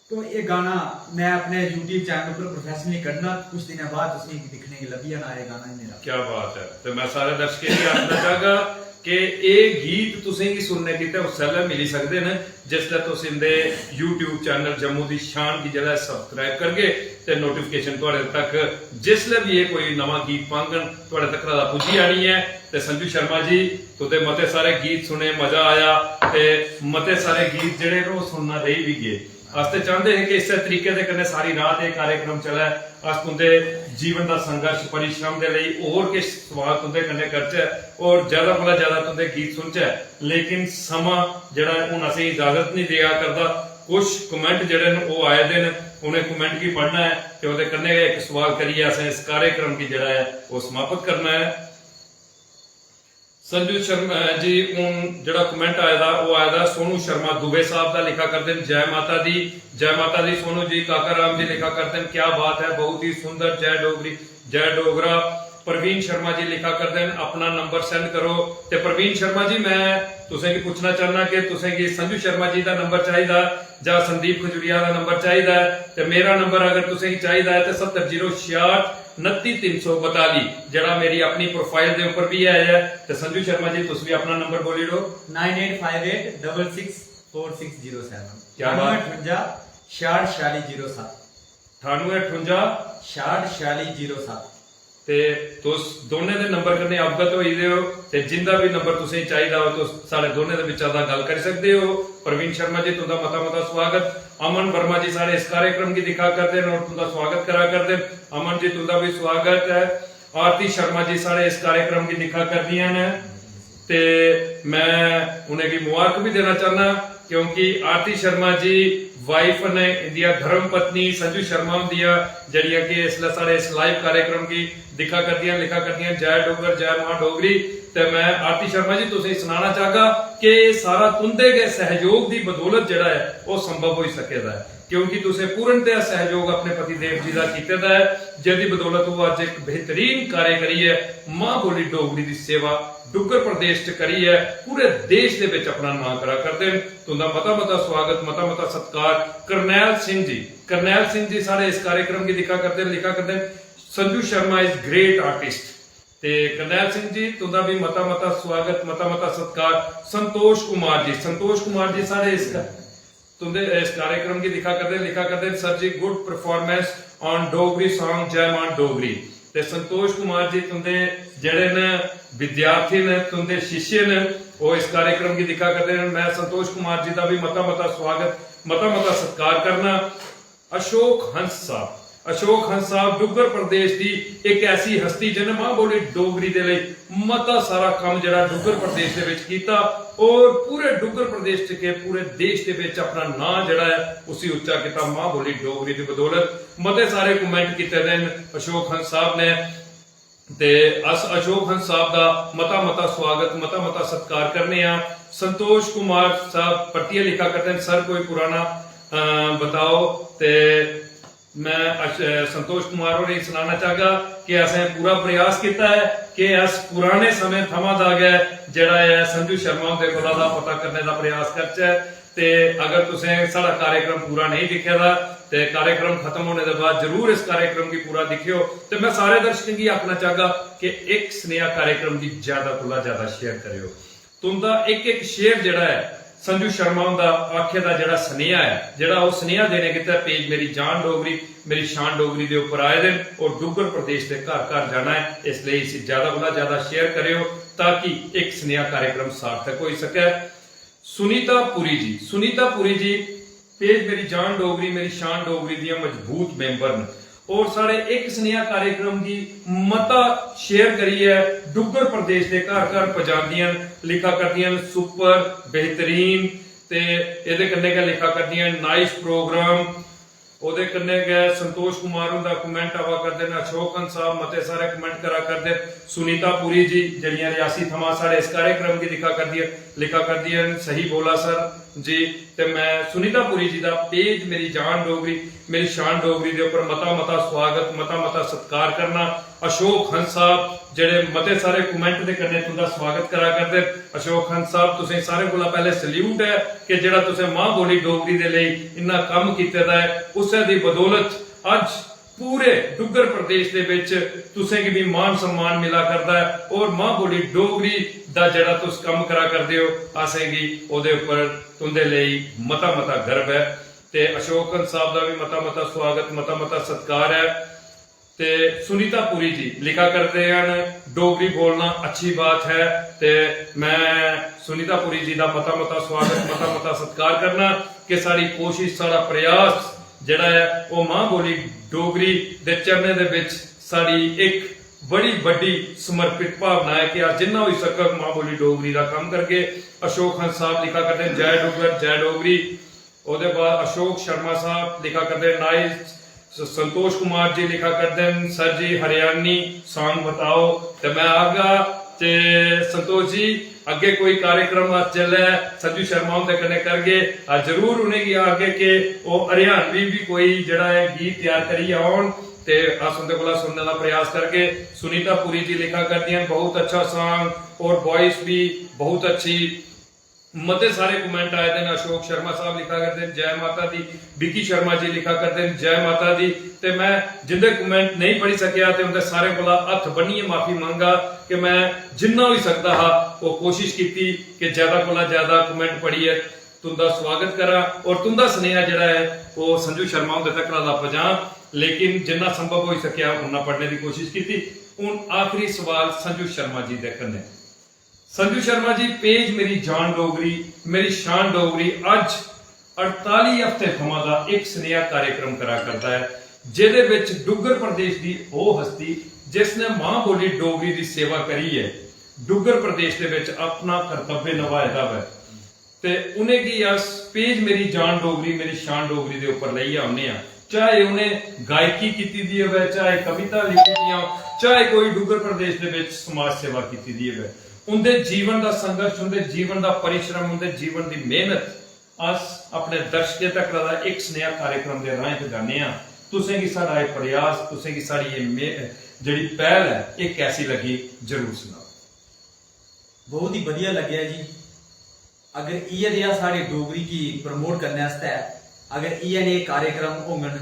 तो ये गाना मैं अपने YouTube चैनल पर प्रोफेशनली कड्ढना, कुछ दिनों बाद तुसेंगी दिक्खने गी लब्भी जाना ये गाना ही मेरा। क्या बात है। तो मैं सारे दर्शकें गी आखना चाहगा कि ये गीत तुसें गी सुनने गितै उसलै मिली सकदे न जिसलै तुस इंदे YouTube चैनल जम्मू दी शान गी जेह्ड़ा सब्सक्राइब करगे ते नोटिफिकेशन थुआढ़े तक जिसलै बी एह् कोई नमां गीत पांगन थुआढ़े तक दा पुज्जी जानी ऐ। ते संजू शर्मा जी, तुंदे मते सारे गीत सुने, मजा आया ते मते सारे गीत जेह्ड़े न ओह् सुनना रेही बी गे। अस ते चांह्दे हे कि इस्सै तरीके दे कन्नै सारी रात एह् कार्यक्रम चलै, अस तुंदे जीवन दा संघर्ष, परिश्रम दे लेई होर किश सवाल तुंदे कन्नै करचै और ज्यादा कोला ज्यादा तुंदे गीत सुनचै, लेकिन समां जेह्ड़ा ऐ, हून असेंगी इजाजत नहीं देआ करदा। कुछ कमेंट जेह्ड़े न, ओह् आए दे न, उ'नें कमेंट गी पढ़ना ऐ ते ओह्दे कन्नै गै इक सवाल करियै असें इस कार्यक्रम गी जेह्ड़ा ऐ, ओह् समाप्त करना ऐ। संजू शर्मा जी, हून जेह्ड़ा कमेंट आए दा, ओह् आए दा सोनू शर्मा दुबे साहब दा, लिखा करदे न, "जय माता दी, जय माता दी सोनू जी।" काका राम जी लिखा करदे न, "क्या बात है, बहुत ही सुंदर, जय डोगरी, जय डोगरा।" प्रवीण शर्मा जी लिखा करदे न, "अपना नंबर सेंड करो।" ते प्रवीण शर्मा जी, मैं तुसें गी पूछना चाहना कि तुसें गी संजू शर्मा जी दा नंबर चाहिदा जां संदीप खजूरिया दा नंबर चाहिदा ऐ, ते मेरा नंबर अगर तुसें गी चाहिदा ऐ ते सत्तर जीरो छियाठ उनत्ती तिन्न सौ बताली, जेह्ड़ा मेरी अपनी प्रोफाइल दे उप्पर भी है ऐ। ते संजू शर्मा जी, तुस भी अपना नंबर बोली ओड़ो। Nine eight five eight double six four six zero seven। क्या बात। अठानुऐ ठुंजा छियाठ छियाली जीरो सत्त। अठानुऐ ठुंजा छियाठ छियाली जीरो सत्त। ते तुस दोनें दे नंबर कन्नै अवगत होई दे ओ, ते जिंदा भी नंबर तुसें चाहिदा हो, तुस साढ़े दोनें दे बिच्चा दा गल्ल करी सकदे ओ। प्रवीण शर्मा जी, तुंदा मता मता स्वागत। अमन वर्मा जी साढ़े इस कार्यक्रम गी दिक्खा करदे न और तुंदा स्वागत करा करदे न। अमन जी, तुंदा भी स्वागत ऐ। आरती शर्मा जी साढ़े इस कार्यक्रम गी दिक्खा करदियां न, ते मैं उ'नेंगी मुबारक भी देना चाहना, क्योंकि आरती शर्मा जी वाइफ न, इंदिया धर्म पत्नी संजू शर्मा हुंदियां, जेह्ड़ियां कि इसलै साढ़े इस लाइव कार्यक्रम गी दिक्खा करदियां, लिखा करदियां, "जय डुग्गर, जय मां डोगरी।" ते मैं आरती शर्मा जी तुसेंगी सनाना चाहगा कि एह् सारा तुंदे गै सहयोग दी बदौलत जेह्ड़ा ऐ, ओह् संभव होई सके दा ऐ, क्योंकि तुसें पूर्णतया सहयोग अपने पतिदेव जी दा कीते दा ऐ, जेह्दी बदौलत ओह् अज्ज इक बेहतरीन कार्य करियै मां बोली डोगरी दी सेवा डुग्गर प्रदेश च करियै पूरे देश दे बिच अपना नांऽ करा करदे न। तुंदा मता मता स्वागत, मता मता सत्कार। करनैल सिंह जी, करनैल सिंह जी साढ़े इस कार्यक्रम गी दिक्खा करदे न, लिखा करदे न, "Sanju Sharma is great artist।" ते करनैल सिंह जी, तुंदा भी मता मता स्वागत, मता मता सत्कार। संतोष कुमार जी, संतोष कुमार जी साढ़े इस का-, तुंदे इस कार्यक्रम गी दिक्खा करदे, लिखा करदे, "Sir ji, good performance on Dogri song, जय मां डोगरी।" ते संतोष कुमार जी तुंदे जेह्ड़े न विद्यार्थी न, तुंदे शिष्य न, ओह् इस कार्यक्रम गी दिक्खा करदे न। मैं संतोष कुमार जी दा भी मता मता स्वागत, मता मता सत्कार करना। अशोक हंस साहब, अशोक हंस साहब डुग्गर प्रदेश दी इक ऐसी हस्ती जिन्हें मां बोली डोगरी दे लेई मता सारा कम्म जेह्ड़ा डुग्गर प्रदेश दे विच कीता और पूरे डुग्गर प्रदेश च के पूरे देश दे विच अपना नांऽ जेह्ड़ा ऐ उसी उच्चा कीता मां बोली डोगरी दी बदौलत। मते सारे कमेंट कीते दे न अशोक हंस साहब ने, ते अस अशोक हंस साहब दा मता मता स्वागत, मता मता सत्कार करने आं। संतोष कुमार साहब परतियै लिखा करदे न, "सर कोई पुराना, अ, बताओ।" ते मैं अश-, संतोष कुमार होरें गी सनाना चाहगा कि असें पूरा प्रयास कीता ऐ कि अस पुराने समें थमां दा गै जेह्ड़ा ऐ संजू शर्मा हुंदे कोला दा पता करने दा प्रयास करचै। ते अगर तुसें साढ़ा कार्यक्रम पूरा नेईं दिक्खे दा ते कार्यक्रम खत्म होने दे बाद जरूर इस कार्यक्रम गी पूरा दिक्खेओ। ते मैं सारे दर्शकें गी आखना चाहगा कि इक सनेहा कार्यक्रम गी ज्यादा कोला ज्यादा शेयर करेओ। तुंदा इक इक शेयर जेह्ड़ा ऐ संजू शर्मा हुंदा आखे दा जेह्ड़ा सनेहा ऐ, जेह्ड़ा ओह् सनेहा देने गितै पेज मेरी जान डोगरी, मेरी शान डोगरी दे उप्पर आए दे न और डुग्गर प्रदेश दे घर घर जाना ऐ, इसलेई इसी ज्यादा कोला ज्यादा शेयर करेओ ताकि इक सनेहा कार्यक्रम सार्थक होई सकै। सुनीता पुरी जी, सुनीता पुरी जी पेज मेरी जान डोगरी, मेरी शान डोगरी दियां मजबूत मेंबर न और साढ़े इक सनेहा कार्यक्रम गी मता शेयर करियै डुग्गर प्रदेश दे घर घर पजांदियां न, लिखा करदियां न सुपर, बेहतरीन, ते एह्दे कन्नै गै लिखा करदियां न नाइस प्रोग्राम। ओह्दे कन्नै गै संतोष कुमार हुंदा कमेंट आवा करदे न, अशोक हंस साहब मते सारे कमेंट करा करदे न, सुनीता पुरी जी जेह्ड़ियां रियासी थमां साढ़े इस कार्यक्रम गी दिक्खा करदियां, लिखा करदियां न, सही बोला सर जी। ते मैं सुनीता पुरी जी दा पेज मेरी जान डोगरी, मेरी शान डोगरी दे उप्पर मता मता स्वागत, मता मता सत्कार करना। अशोक हंस साहब जेह्ड़े मते सारे कमेंट दे कन्नै तुंदा स्वागत करा करदे न। अशोक हंस साहब, तुसें सारें कोला पैह्ले सल्यूट ऐ कि जेह्ड़ा तुसें मां बोली डोगरी दे लेई इन्ना कम्म कीते दा ऐ, उस्सै दी बदौलत अज्ज पूरे डुग्गर प्रदेश दे बिच तुसें गी बी मान सम्मान मिला करदा ऐ और मां बोली डोगरी दा जेह्ड़ा तुस कम्म करा करदे ओ, असें गी ओह्दे उप्पर तुंदे लेई मता मता गर्व ऐ। ते अशोक हंस साहब दा बी मता मता स्वागत, मता मता सत्कार ऐ। ते सुनीता पुरी जी लिखा करदे न, डोगरी बोलना अच्छी बात है। ते मैं सुनीता पुरी जी दा मता मता स्वागत, मता मता सत्कार करना कि साढ़ी कोशिश, साढ़ा प्रयास जेह्ड़ा ऐ ओह् मां बोली डोगरी दे चरणें दे बिच साढ़ी इक बड़ी बड्डी समर्पित भावना ऐ कि अस जिन्ना होई सकग मां बोली डोगरी दा कम्म करगे। अशोक हंस साहब लिखा करदे न, जय डुग्गर, जय डोगरी। ओह्दे बाद अशोक शर्मा साहब लिखा करदे न, नाइस। स-, संतोष कुमार जी लिखा करदे न, सर जी हरियाणी सॉन्ग बताओ। ते मैं आखगा ते संतोष जी, अग्गे कोई कार्यक्रम अस जेल्लै संजू शर्मा हुंदे कन्नै करगे, अस जरूर उ'नेंगी आखगे कि ओह् हरियाणवी बी कोई जेह्ड़ा ऐ गीत त्यार करियै औन ते अस उं'दे कोला सुनने दा प्रयास करगे। सुनीता पुरी जी लिखा करदियां न, बहुत अच्छा सॉन्ग और वॉइस भी बहुत अच्छी। मते सारे कमेंट आए दे न। अशोक शर्मा साहब लिखा करदे न, जय माता दी। विकी शर्मा जी लिखा करदे न, जय माता दी। ते मैं जिंदे कमेंट नेईं पढ़ी सकेआ ते उंदे सारें कोला हत्थ बन्नियै माफी मंगगा कि मैं जिन्ना होई सकदा हा ओह् कोशिश कीती कि ज्यादा कोला ज्यादा कमेंट पढ़ियै तुंदा स्वागत करां और तुंदा सनेहा जेह्ड़ा ऐ ओह् संजू शर्मा हुंदे तक्कर दा पजां, लेकिन जिन्ना संभव होई सकेआ उन्ना पढ़ने दी कोशिश कीती। हून आखिरी सवाल संजू शर्मा जी दे कन्नै। संजू शर्मा जी, पेज मेरी जान डोगरी, मेरी शान डोगरी अज्ज अड़ताली हफ्ते थमां दा इक सनेहा कार्यक्रम करा करदा ऐ, जेह्दे बिच डुग्गर प्रदेश दी ओह् हस्ती जिसने मां बोली डोगरी दी सेवा करियै डुग्गर प्रदेश दे बिच अपना कर्तव्य नभाए दा होऐ, ते उ'नेंगी अस पेज मेरी जान डोगरी, मेरी शान डोगरी दे उप्पर लेइयै औने आं। चाहे उ'नें गायकी कीती दी होऐ, चाहे कविता लिखी दियां, चाहे कोई डुग्गर प्रदेश दे बिच समाज सेवा कीती दी होऐ, उं'दे जीवन दा संघर्ष, उं'दे जीवन दा परिश्रम, उं'दे जीवन दी मेहनत अस अपने दर्शकें तक दा इक सनेहा कार्यक्रम दे राहें पजाने आं। तुसें गी साढ़ा एह् प्रयास, तुसें गी साढ़ी एह् मे-, जेह्ड़ी पैह्ल ऐ, एह् कैसी लग्गी, जरूर सनाओ। बहुत ही बधिया लग्गेआ जी। अगर इ'यै नेहा साढ़ी डोगरी गी प्रमोट करने आस्तै अगर इ'यै नेह् कार्यक्रम होङन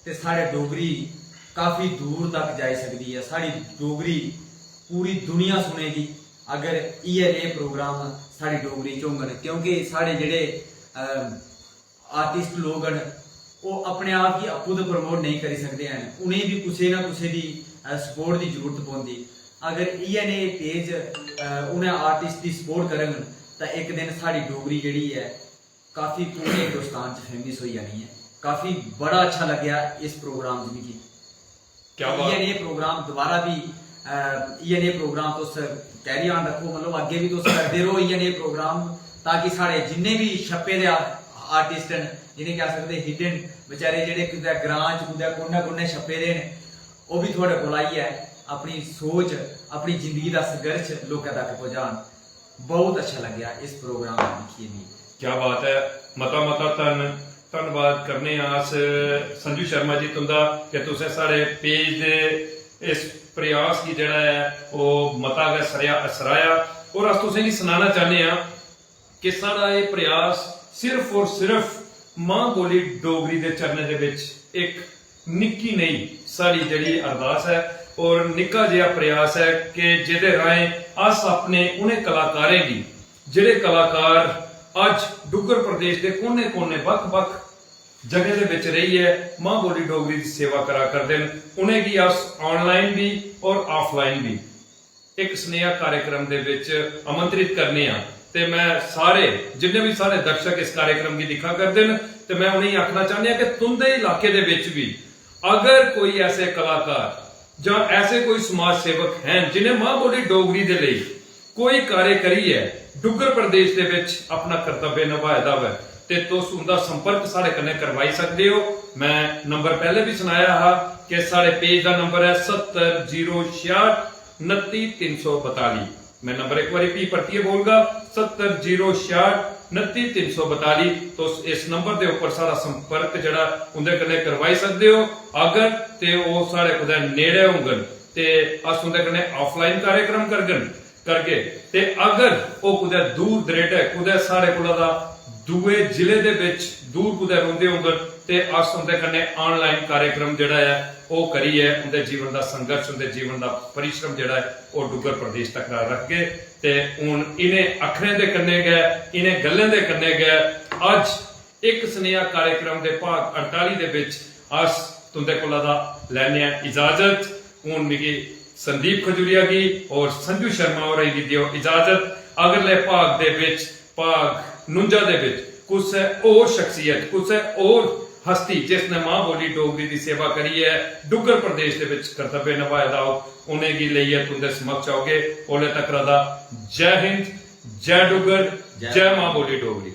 ते साढ़े डोगरी काफी दूर तक जाई सकदी ऐ। साढ़ी डोगरी पूरी दुनिया सुनेगी अगर इ'यै नेह् प्रोग्राम साढ़ी डोगरी च होङन, क्योंकि साढ़े जेह्ड़े, अ, आर्टिस्ट लोग न, ओह् अपने आप गी आपूं ते प्रमोट नेईं करी सकदे हैन, उ'नेंगी बी कुसै ना कुसै दी, अ, सपोर्ट दी जरूरत पौंदी। अगर इ'यै नेह् पेज, अ, उ'नें आर्टिस्ट दी सपोर्ट करङन, तां इक दिन साढ़ी डोगरी जेह्ड़ी ऐ, काफी पूरे हिंदुस्तान च फेमस होई जानी ऐ। काफी बड़ा अच्छा लग्गेआ इस प्रोग्राम च मिगी। क्या बात। इ'यै नेह् प्रोग्राम दोबारा बी, अ, इ'यै नेह् प्रोग्राम तुस कैरी ऑन रक्खो, मतलब अग्गें बी तुस करदे रहो इ'यै नेह् प्रोग्राम, ताकि साढ़े जिन्ने बी छप्पे दे आ-, आर्टिस्ट न, जि'नेंगी अस आखदे हिडन, बेचारे जेह्ड़े कुतै ग्रां च कुतै कोने कोने छप्पे दे न, ओह् बी थुआढ़े कोल आइयै अपनी सोच, अपनी जिंदगी दा संघर्ष लोकें तक पजान। बहुत अच्छा लग्गेआ इस प्रोग्राम गी दिक्खियै मिगी। क्या बात ऐ, मता मता धन, धन्नवाद करने आं अस संजू शर्मा जी तुंदा कि तुसें साढ़े पेज दे इस प्रयास गी जेह्ड़ा ऐ ओह् मता गै सरेआ-, सराहेआ। और अस तुसें गी सनाना चाह्न्ने आं कि साढ़ा एह् प्रयास सिर्फ और सिर्फ मां बोली डोगरी दे चरणें दे बिच इक निक्की नेही साढ़ी जेह्ड़ी अरदास ऐ और निक्का जेहा प्रयास ऐ कि जेह्दे राहें अस अपने उ'नें कलाकारें गी, जेह्ड़े कलाकार अज्ज डुग्गर प्रदेश दे कोने-कोने, बक्ख-बक्ख जगहें दे बिच रेहियै मां बोली डोगरी दी सेवा करा करदे न, उ'नेंगी अस online बी और offline बी इक सनेहा कार्यक्रम दे बिच आमंत्रित करने आं। ते मैं सारे, जिन्ने भी साढ़े दर्शक इस कार्यक्रम गी दिक्खा करदे न, ते मैं उ'नेंगी आखना चाहन्ने आं कि तुं'दे इलाके दे बिच बी अगर कोई ऐसे कलाकार जां ऐसे कोई समाज सेवक हैन जि'नें मां बोली डोगरी दे लेई कोई कार्य करियै डुग्गर प्रदेश दे बिच अपना कर्तव्य नभाए दा होऐ, ते तुस उं'दा संपर्क साढ़े कन्नै करवाई सकदे ओ। मैं नंबर पैह्ले बी सनाया हा कि साढ़े पेज दा नंबर ऐ सत्तर जीरो छियाठ उनत्ती तिन्न सौ बताली। मैं नंबर इक बारी फ्ही परतियै बोलगा, सत्तर जीरो छियाठ उनत्ती तिन्न सौ बताली। तुस इस नंबर दे उप्पर साढ़ा संपर्क जेह्ड़ा उं'दे कन्नै करवाई सकदे ओ। अगर ते ओह् साढ़े कुतै नेड़े होङन ते अस उं'दे कन्नै offline कार्यक्रम करगन, करगे। ते अगर ओह् कुतै दूर दरेडे, कुतै साढ़े कोला दा दूए जिले दे बिच दूर कुतै रौंह्दे होङन, ते अस उं'दे कन्नै online कार्यक्रम जेह्ड़ा ऐ, ओह् करियै उं'दे जीवन दा संघर्ष, उं'दे जीवन दा परिश्रम जेह्ड़ा ऐ, ओह् डुग्गर प्रदेश तक रखगे। ते हून इ'नें अक्खरें दे कन्नै गै, इ'नें गल्लें दे कन्नै गै अज्ज इक सनेहा कार्यक्रम दे भाग अड़ताली दे बिच अस तुं'दे कोला दा लैने आं इजाजत। हून मिगी संदीप खजूरिया गी और संजू शर्मा होरें गी देओ इजाजत। अगले भाग दे बिच, भाग नुंजा दे बिच कुसै होर शख्सियत, कुसै होर हस्ती जिसने मां बोली डोगरी दी सेवा करियै डुग्गर प्रदेश दे बिच कर्तव्य नभाए दा होग, उ'नेंगी लेइयै तुं'दे समक्ष औगे। ओल्ले तक्कर दा जय हिंद, जय डुग्गर, जय जय मां बोली डोगरी।